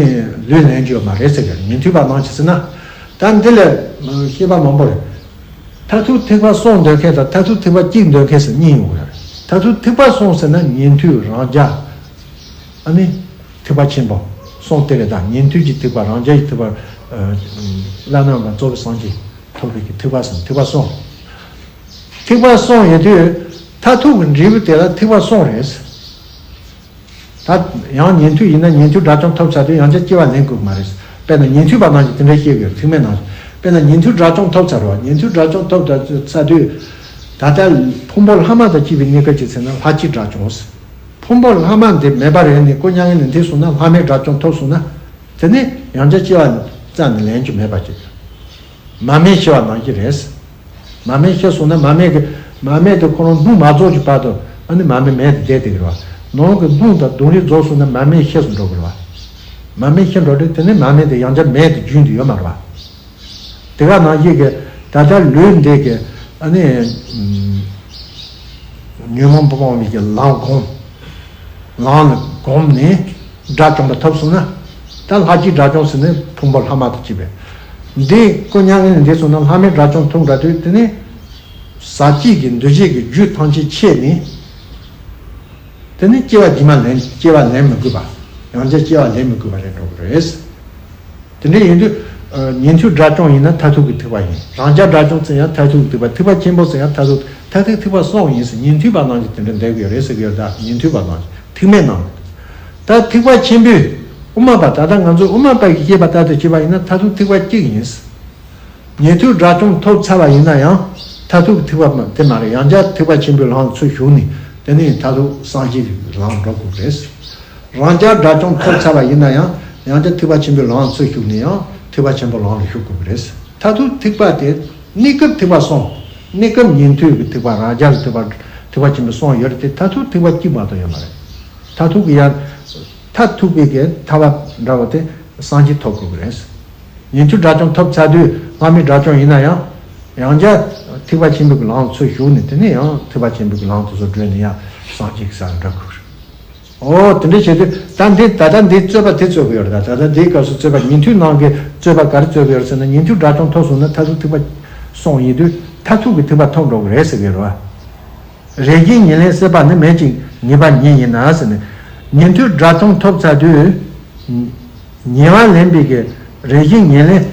ལུས་ལེན་རྒྱུ་ཡོད་མ་རེད་ཟེར་གི་རེད། ཉན་ཐོས་པ་ནང་བཞིན་ཟེར་ན། ད་འདི་ལ་བཤད་པ་མང་པོ་རེད། མཐར་ཐུག་ཐེག་པ་གསུམ་འདོད་མཁན་དང་མཐར་ཐུག་ཐེག་པ་གཅིག་འདོད་མཁན་ཟེར་གཉིས་ཡོང་གི་རེད། མཐར་ཐུག་ཐེག་པ་གསུམ་ཟེར་ན་ཉན་ཐོས་རང་རྒྱལ། ཨ་ནི། ཐེག་པ་ཆེན་པོ། གསུམ་དེ་རེད་ད། ཉན་ཐོས་ཀྱི་ཐེག་པ། རང་རྒྱལ་གྱི་ཐེག་པ། ཨ། བླ་ན་མེད་པ་རྫོགས་པའི་སངས་རྒྱས་ཐོབ་པའི་གི་ཐེག་པ་གསུམ། ཐེག་པ་གསུམ། ཐེག་པ་གསུམ་ཡོད་དུས། མཐར་ཐུག་གི་འབྲས་བུ་དེ་ལ་ཐེག་པ་གསུམ་རེད། ད་ཡང་ཉན་ཐོས་ཡིན་ན་ཉན་ཐོས་དགྲ་བཅོམ་ཐོབ་ཚར་དུས་ཡང་བསྐྱར་སྐྱེ་བ་ལེན་དགོས་མ་རེད། དཔེར་ན་ཉན་ཐོས་པ་ནང་བཞིན་དེ་འདྲ་བཤད་དགོས། ཐེག་དམན་ནང་བཞིན། དཔེར་ན་ཉན་ཐོས་དགྲ་བཅོམ་ཐོབ་ཚར་བ། ཉན་ཐོས་དགྲ་བཅོམ་ཐོབ་ཚར་དུས། ད་ལྟ་ཕུང་པོ་ལྷག་མ་དང་བཅས་པའི་གནས་སྐབས་ཅིག་ཚེ་ན་ལྷ་སྐྱིད་དགྲ་བཅོམ། ཕུང་པོ་ལྷག་མ་འདི་མེད་པ་རེད་ནས་སྐུ་མྱ་ངན་ལས་འདས་སོང་ན། ལྷག་མེད་དགྲ་བཅོམ་ཐོབ་སོང་ན། དེ་ནས་ཡང་བསྐྱར་སྐྱེ་བ་རྩ་ནས་ལེན་རྒྱུ་མེད་པ་ཅིག་མར་མེ་ཤི་བ་ནང་བཞིན་རེད། མར་མེ་ཤི་སོང་ན་མར་མེ་གི་མར་མེ་དེ་ཁོ་རང་སྣུམ་མ་རྫོགས་ཀྱི་བར་དུ་ཨ་ནི་མར་མེ་མེད་དུ་བསྡད་དེ་གི་རེད་བ། ནང་གི་སྣུམ་དང་རྡུང་རེག་རྫོགས་སོང་ན་མར་མེ་ཤི་སུ་འགྲོ་གི་རེད་བ། མར་མེ་ཤི་འགྲོ་དུས་དེ་ནས་མར་མེ་དེ་ཡང་བསྐྱར་མེད་དུ་རྒྱུན་དུ་ཡོད་མ་རེད་བ། དེ་ག་ནང་བཞིན་གྱི་ད་ལྟ་ལུས་འདི་གི་ཨ་ནི་ཉོན་མོངས་པ་སྤོང་བའི་གི་ལམ་སྒོམ། ལམ་ལ་སྒོམ་ནས་དགྲ་བཅོམ་པ་ཐོབ་སོང་ན། ད་ལྷ་སྐྱིད་དགྲ་བཅོམ་ཟེར་ནས་ཕུང་པོ་ལྷག་མ་དང་བཅས་པས། འདི་སྐུ་མྱ་ངན་ལས་འདས་སོང་ན་ལྷག་མེད་དགྲ་བཅོམ་ཐོབ་འགྲོ་དུས་དེ་ནི། ཟག་བཅས་ཀྱི་འདུ་བྱེད་ཀྱི་རྒྱུ་ཐམས་ཅད་ཆད་ནས། དེ་ནི་སྐྱེ་བ་རྗེས་མ་ལེན་སྐྱེ་བ་ལེན་མི་དགོས་པ། ཡང་བསྐྱར་སྐྱེ་བ་ལེན་མི་དགོས་པ་རེད་འགྲོ་གི་རེད། དེ་འདྲ་ཡིན་དུས། ཉན་ཐོས་དགྲ་བཅོམ་ཡིན་ན་མཐར་ཐུག་གི་ཐེག་པ་ཡིན། རང་རྒྱལ་དགྲ་བཅོམ་ཚེ་ཡང་མཐར་ཐུག་གི་ཐེག་པ། ཐེག་པ་ཆེན་པོ་ཚེ་ཡང་མཐར་ཐུག་མཐར་ཐུག་ཐེག་པ་གསུམ་ཡིན་ཟེར་ཉན་ཐོས་པ་རྣམས་ཀྱིས་དེ་འདྲ་འདོད་ཀྱི་ཡོད་རེད་ཟེར་གྱི་ཡོད་ད། ཉན་ཐོས་པ་རྣམས་ཀྱིས་ཐེག་དམན་རྣམས་ཀྱིས། ད་ཐེག་པ་ཆེན་པོའི་དབུ་མ་པ། ད་ལྟ་ང་ཚོས་དབུ་མ་པ་གི་བཤད་པ་ལྟར་དུ་བྱས་པ་ཡིན་ན་མཐར་ཐུག་ཐེག་པ་གཅིག་ཡིན། ཉན་ཐོས་དགྲ་བཅོམ་ཐོབ་ཚར་བ་ཡིན་ན་ཡང་མཐར་ཐུག་ཐེག་པ་དེ་མ་རེད། ཡང་བསྐྱར་ཐེག་པ་ཆེན་པོའི་ལམ་ཚུར་ཞུགས་ནས་དེ་ནས་མཐར་ཐུག་སངས་རྒྱས་ཀྱི་ལམ་འགྲོ་དགོས་རེད། རང་རྒྱལ་དགྲ་བཅོམ་ཐོབ་ཚར་བ་ཡིན་ན་ཡང་ཡང་བསྐྱར་ཐེག་པ་ཆེན་པོའི་ལམ་ཚུར་ཞུགས་ནས་ཡང་ཐེག་པ་ཆེན་པོའི་ལམ་ལ་ཞུགས་དགོས་ཀྱི་རེད། མཐར་ཐུག་ཐེག་པ་དེ་གནས་སྐབས་ཐེག་པ་གསུམ། གནས་སྐབས་ཉན་ཐོས་ཀྱི་ཐེག་པ། རང་རྒྱལ་གྱི་ཐེག་པ། ཐེག་པ་ཆེན་པོ་གསུམ་ཡོད་རེད་དེ། མཐར་ཐུག་ཐེག་པ་གཅིག་མ་གཏོགས་ཡོད་མ་རེད། མཐར་ཐུག་གི་ཡང་མཐར་ཐུག་པའི་གི་ཐར་པ་འདྲ་བོ་དེ་སངས་རྒྱས་ཐོབ་དགོས་ཀྱི་རེད། ཉན་ཐོས་དགྲ་བཅོམ་ཐོབ་ཚར་དུས་ལྷག་མེད་དགྲ་བཅོམ་ཡིན་ན་ཡང་། ཡང་བསྐྱར་ཐེག་པ་ཆེན་པོའི་གི་ལམ་ཚུར་ཞུགས་ནས་དེ་ནས་ཡང་ཐེག་པ་ཆེན་པོའི་གི་ལམ་དེ་ཚོ་བགྲོད་ནས་ཡང་སངས་རྒྱས་ཀྱི་ས་ལ་འགྲོ་དགོས་རེད། ཨོ་དེ་འདྲ་བྱེད་དུས་ད་འདི་ད་ལྟ་འདི་རྩོད་པ་དེ་རྩོད་དགོས་ཡོད་རེད། ད་ད་ལྟ་འདིའི་སྐབས་སུ་རྩོད་པ་ཉན་ཐོས་ནང་གི་རྩོད་པ་ག་རེ་རྩོད་དགོས་ཡོད་རེད་ཟེར་ན། ཉན་ཐོས་དགྲ་བཅོམ་ཐོབ་སོང་ན་མཐར་ཐུག་ཐེག་པ་གསུམ་ཡིན་དུས་མཐར་ཐུག་གི་ཐེག་པ་ཐོབ་འགྲོ་གི་རེད་ཟེར་གི་ཡོད་རེད་བ། རེ་ཞིག་ཉེར་ལེན་སྲིད་པ་ནི། མེད་ཅིང་ངེས་པ་ཉིད་ཡིན་ན་ཟེར་ནས། ཉན་ཐོས་དགྲ་བཅོམ་ཐོབ་ཚར་དུས། ཉེ་བར་ལེན་པའི་གི་རེ་ཞིག་ཉེར་ལེན་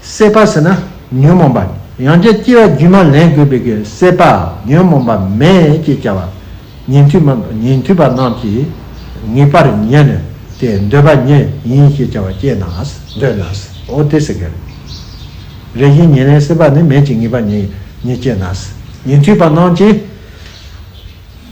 སྲེད་པ་ཟེར་ན་ཉོན་མོངས་པ། ཡང་བསྐྱར་སྐྱེ་བ་རྗེས་མ་ལེན་དགོས་པའི་གི་སྲེད་པ་ཉོན་མོངས་པ་མེད་ཅེས་བྱ་བ། ཉན་ཐོས་མ་ཉན་ཐོས་པ་རྣམས་ཀྱིས་ངེས་པར་ཉན་ཏེ་འདོད་པ་ཉིད་ཡིན་ཞེས་བྱ་བ་སྐྱེ་ན་འདོད་ན། འོ་དེ་ཟེར་གི་རེད། རེ་ཞིག་ཉེར་ལེན་སྲེད་པ་ནི་མེད་ཅིང་ངེས་པ་ཉིད་ཉིད་སྐྱེ་ན། ཉན་ཐོས་པ་རྣམས་ཀྱིས།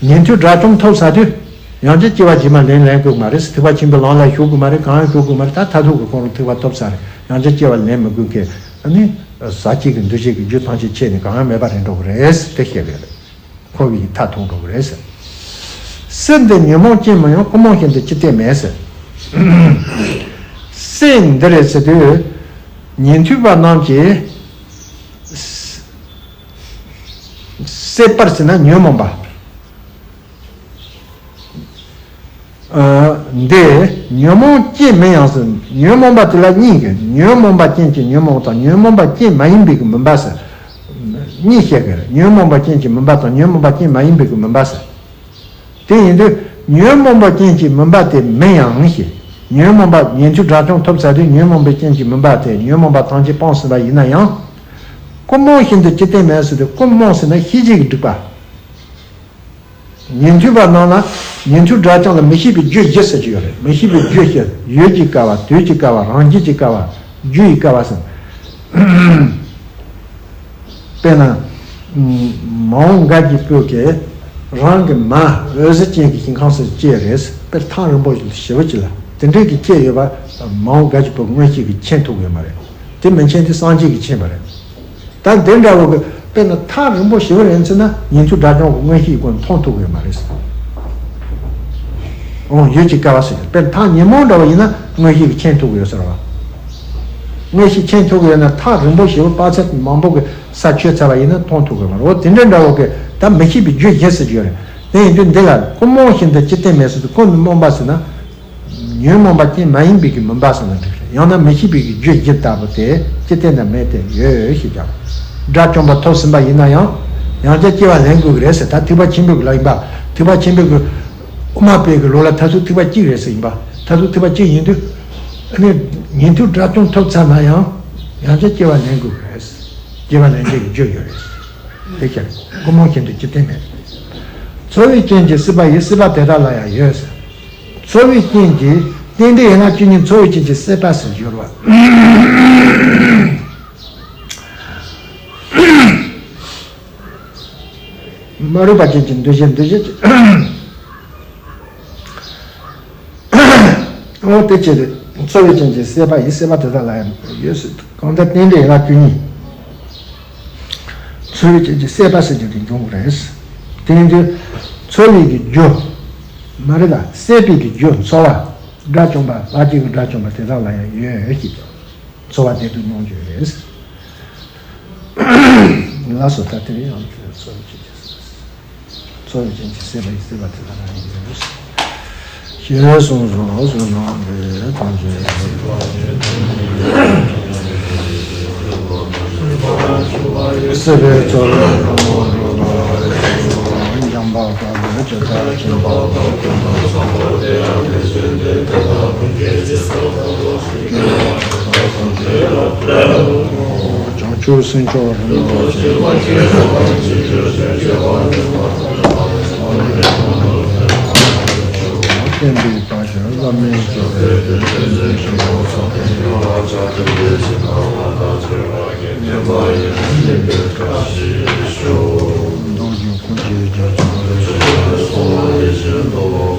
ཉན་ཐོས་དགྲ་བཅོམ་ཐོབ་ཚར་དུས། ཡང་བསྐྱར་སྐྱེ་བ་རྗེས་མ་ལེན་ལེན་དགོས་མ་རེད། ཐེག་པ་ཆེན་པོའི་ལམ་ལ་ཞུགས་དགོས་མ་རེད། གང་ཡང་ཞུགས་དགོས་མ་རེད། ད་མཐར་ཐུག་གི་ཁོང་རང་ཐེག་པ་ཐོབ་ཚར་རེད། ཡང་བསྐྱར་སྐྱེ་བ་ལེན་མི་དགོས་མཁན་ཨ་ནི། ཟག་བཅས་ཀྱི་འདུ་བྱེད་ཀྱི་རྒྱུ་ཐམས་ཅད་ཆད་ནས་གང་ཡང་མེད་པ་རེད་འགྲོ་གི་རེད་དེ་བཤད་གི་རེད། འཁོར་བའི་མཐར་ཐུག་འགྲོ་གི་རེད་ཟེར། སྲེད་འདི་ཉོན་མོངས་ཅན་མིན་ཡང་ཀུན་རྨོངས་བཞིན་དུ་ཅི་སྟེ་མེད་ཟེར། སྲེད་འདི་རེད་ཟེར་དུས། ཉན་ཐོས་པ་རྣམས་ཀྱིས། སྲེད་པར་ཟེར་ན་ཉོན་མོངས་པ། ཨ། འདི་ཉོན་མོངས་ཅན་མིན་ཡང་ཟེར། ཉོན་མོངས་པ་དེ་ལ་གཉིས་ཀྱི་ཉོན་མོངས་པ་ཅན་གྱི་ཉོན་མོངས་དང་ཉོན་མོངས་པ་ཅན་མ་ཡིན་པའི་གི་མུན་པ་ཟེར། གཉིས་བཤད་གི་རེད། ཉོན་མོངས་པ་ཅན་གྱི་མུན་པ་དང་ཉོན་མོངས་པ་ཅན་མ་ཡིན་པའི་གི་མུན་པ་ཟེར། དེ་ཡིན་དུས་ཉོན་མོངས་པ་ཅན་གྱི་མུན་པ་དེ་མིན་ཡང་ཞེས། ཉོན་མོངས་པ་ཉན་ཐོས་དགྲ་བཅོམ་ཐོབ་ཚར་དུས་ཉོན་མོངས་པའི་ཅན་གྱི་མུན་པ་དེ་ཉོན་མོངས་པ་ཐམས་ཅད་སྤངས་ཟིན་པ་ཡིན་ན་ཡང་། ཀུན་རྨོངས་བཞིན་དུ་ཅི་སྟེ་མེད་ཟེར་དུས་ཀུན་རྨོངས་ཟེར་ན་ཤེས་བྱེད་ཀྱི་སྒྲིབ་པ། ཉན་ཐོས་པ་རྣམས་ལ་ཉན་ཐོས་དགྲ་བཅོམ་ལ་མི་ཤེས་པའི་རྒྱུ་བཞི་ཟེར་གྱི་ཡོད་རེད། མི་ཤེས་པའི་རྒྱུ་བཞི། ཡུལ་གྱི་སྐལ་བ། དུས་ཀྱི་སྐལ་བ། རང་རྒྱུད་ཀྱི་སྐལ་བ། རྒྱུ་ཡི་སྐལ་བ་ཟེར། དཔེར་ན། མ་འོངས་འགའ་ཞིག་པོ་གི་རང་གི་མ་འོད་ཟེར་ཅན་གྱི་ཞིང་ཁམས་སུ་སྐྱེས་རེད། དཔེར་ཐག་རིང་པོ་ཞེ་པོ་ཅིག་ལ་དེ་འདྲའི་གི་སྐྱེས་ཡོད་པ། མ་འོངས་འགའ་ཞིག་པོ་མངོན་ཤེས་ཀྱིས་མཁྱེན་ཐུབ་ཡོད་མ་རེད། དེ་མི་མཁྱེན་དུས་སངས་རྒྱས་ཀྱིས་མཁྱེན་པ་རེད། ད་འདི་འདྲ་བོ་གི་དཔེར་ན་ཐག་རིང་པོ་ཞེ་པོ་རེད་ཟེར་ན་ཉན་ཐོས་དགྲ་བཅོམ་གྱི་མངོན་ཤེས་ཀྱི་སྒོ་ནས་མཐོང་ཐུབ་ཀྱི་ཡོད་མ་རེད་ཟེར། འོ་ཡུལ་གྱི་སྐལ་བ་ཟེར་གྱི་དཔེར་ན་ཐག་ཉེ་མོ་འདྲ་བོ་ཡིན་ན་མངོན་ཤེས་ཀྱིས་མཁྱེན་ཐུབ་ཀྱི་ཡོད་ཟེར་བ། མངོན་ཤེས་མཁྱེན་ཐུབ་ཀྱི་ཡོད་ན་ཐག་རིང་པོ་ཞེ་པོ་དཔག་ཚད་མང་པོ་གི་ས་ཆོད་ཚར་བ་ཡིན་ན་མཐོང་ཐུབ་ཀྱི་ཡོད་མ་རེད། འོ་དེ་འདྲ་འདྲ་བོ་གི་ད་མི་ཤེས་པའི་རྒྱུ་བཞི་ཟེར་གྱི་ཡོད་རེད། དེ་ཡིན་དུས་འདི་ལ་ཀུན་རྨོངས་བཞིན་དུ་ཅི་སྟེ་མེད་ཟེར་དུས་ཀུན་ཏུ་རྨོངས་པ་ཟེར་ན། ཉོན་མོངས་པ་ཅན་མ་ཡིན་པའི་གི་མུན་པ་ཟེར་ན་འགྲིག་རེད། ཡང་ན་མི་ཤེས་པའི་གི་རྒྱུ་བཞི་ལྟ་བུ་དེ་ཅི་སྟེ་ན་མེད་དེ་ཡོད་ཞེས་ཀྱང་། དགྲ་བཅོམ་པ་ཐོབ་ཟིན་པ་ཡིན་ན་ཡང་། ཡང་བསྐྱར་སྐྱེ་བ་ལེན་དགོས་ཀྱི་རེད་ཟེར། ད་ཐེག་པ་ཆེན་པོའི་གི་ལམ་ཡིན་པ། ཐེག་པ་ཆེན་པོའི་གི་དབུ་མ་པའི་གི་ལུགས་ལ་མཐར་ཐུག་ཐེག་པ་གཅིག་རེད་ཟེར་ཡིན་པ། མཐར་ཐུག་ཐེག་པ་གཅིག་ཡིན་དུས། ཨ་ནི་ཉན་ཐོས་དགྲ་བཅོམ་ཐོབ་ཚར་ན་ཡང་། ཡང་བསྐྱར་སྐྱེ་བ་ལེན་དགོས་ཀྱི་རེད། སྐྱེ་བ་ལེན་བྱེད་ཀྱི་རྒྱུ་ཡོད་རེད། དེ་ཕྱིར་ཀུན་རྨོངས་བཞིན་དུ་ཅི་སྟེ་མེད། ཚོར་བའི་རྐྱེན་གྱིས་སྲེད་པ་ཡི། སྲེད་པ་དེ་དག་ལ་ཡང་ཡོད་ཟེར། ཚོར་བའི་རྐྱེན་གྱིས། རྟེན་འབྲེལ་ཡན་ལག་བཅུ་གཉིས་ཚོར་བའི་རྐྱེན་གྱིས་སྲེད་པ་ཟེར་སྦྱོར་བ། མ་རིག་པ་ཅན་གྱི་འདུ་བྱེད། འདུ་བྱེད་ཀྱི། འོ་དེ་ཕྱིར་ཚོར་བའི་རྐྱེན་གྱིས་སྲེད་པ་ཡི། སྲེད་པ་དེ་དག་ལ་ཡང་ཡོད་ཟེར། གང་ལྟར་རྟེན་འབྲེལ་ཡན་ལག་བཅུ་གཉིས། ཚོར་བའི་རྐྱེན་གྱིས་སྲེད་པ་ཟེར་རྒྱུ་དེ་འབྱུང་གི་རེད། དེ་ཡིན་དུས་ཚོར་བའི་གི་རྒྱུ། མ་རེད་ལ་སྲེད་པའི་གི་རྒྱུ་ཚོར་བ། དགྲ་བཅོམ་པ་ལྷག་བཅས་ཀྱི་དགྲ་བཅོམ་པ་དེ་དག་ལ་ཡང་ཡོད་ཅེས། ཚོར་བ་བདེ་སྡུག་མྱོང་རྒྱུ་རེད། ལགས་སོ། ད་དེ་རིང་ཡང་ཚོར་བའི་རྐྱེན་གྱིས། ཚོར་བའི་རྐྱེན་གྱིས་སྲེད་པ་ཡི། སྲེད་པ་དེ་དག་ལ་ཡང་ཡོད། ཞེས་གསུངས་སོ། བསོད་ནམས་འདི་ཐམས་ཅད་སྲིད་པའི་མཚོ་ལས་རིང་པོར་འགྲོ་བ་རེ་ཞིག་འཇམ་དཔལ་དཔའ་བོས་ཇི་ལྟར་མཁྱེན་པ་དང་། བྱང་ཆུབ་སེམས་མཆོག་རིན་པོ་ཆེ། བསྟན་པའི་བཀའ་བཞིན་བླ་མེད་སྤྱོད་པའི་དེད་དཔོན་ཆེན་པོ་ཚོགས་ཀྱི་ཡོངས་ལ་ཕྱག་འཚལ་ཏེ། ཇི་ལྟར་བསྔགས་པ་དང་བཅས་པ་བསྙེན་པ་ཡི་དམ་ལྡན་པའི་བཀྲ་ཤིས་ཤོག། མདོ་རྒྱུད་ཀུན་གྱི་རྒྱལ་མཚན་ལས།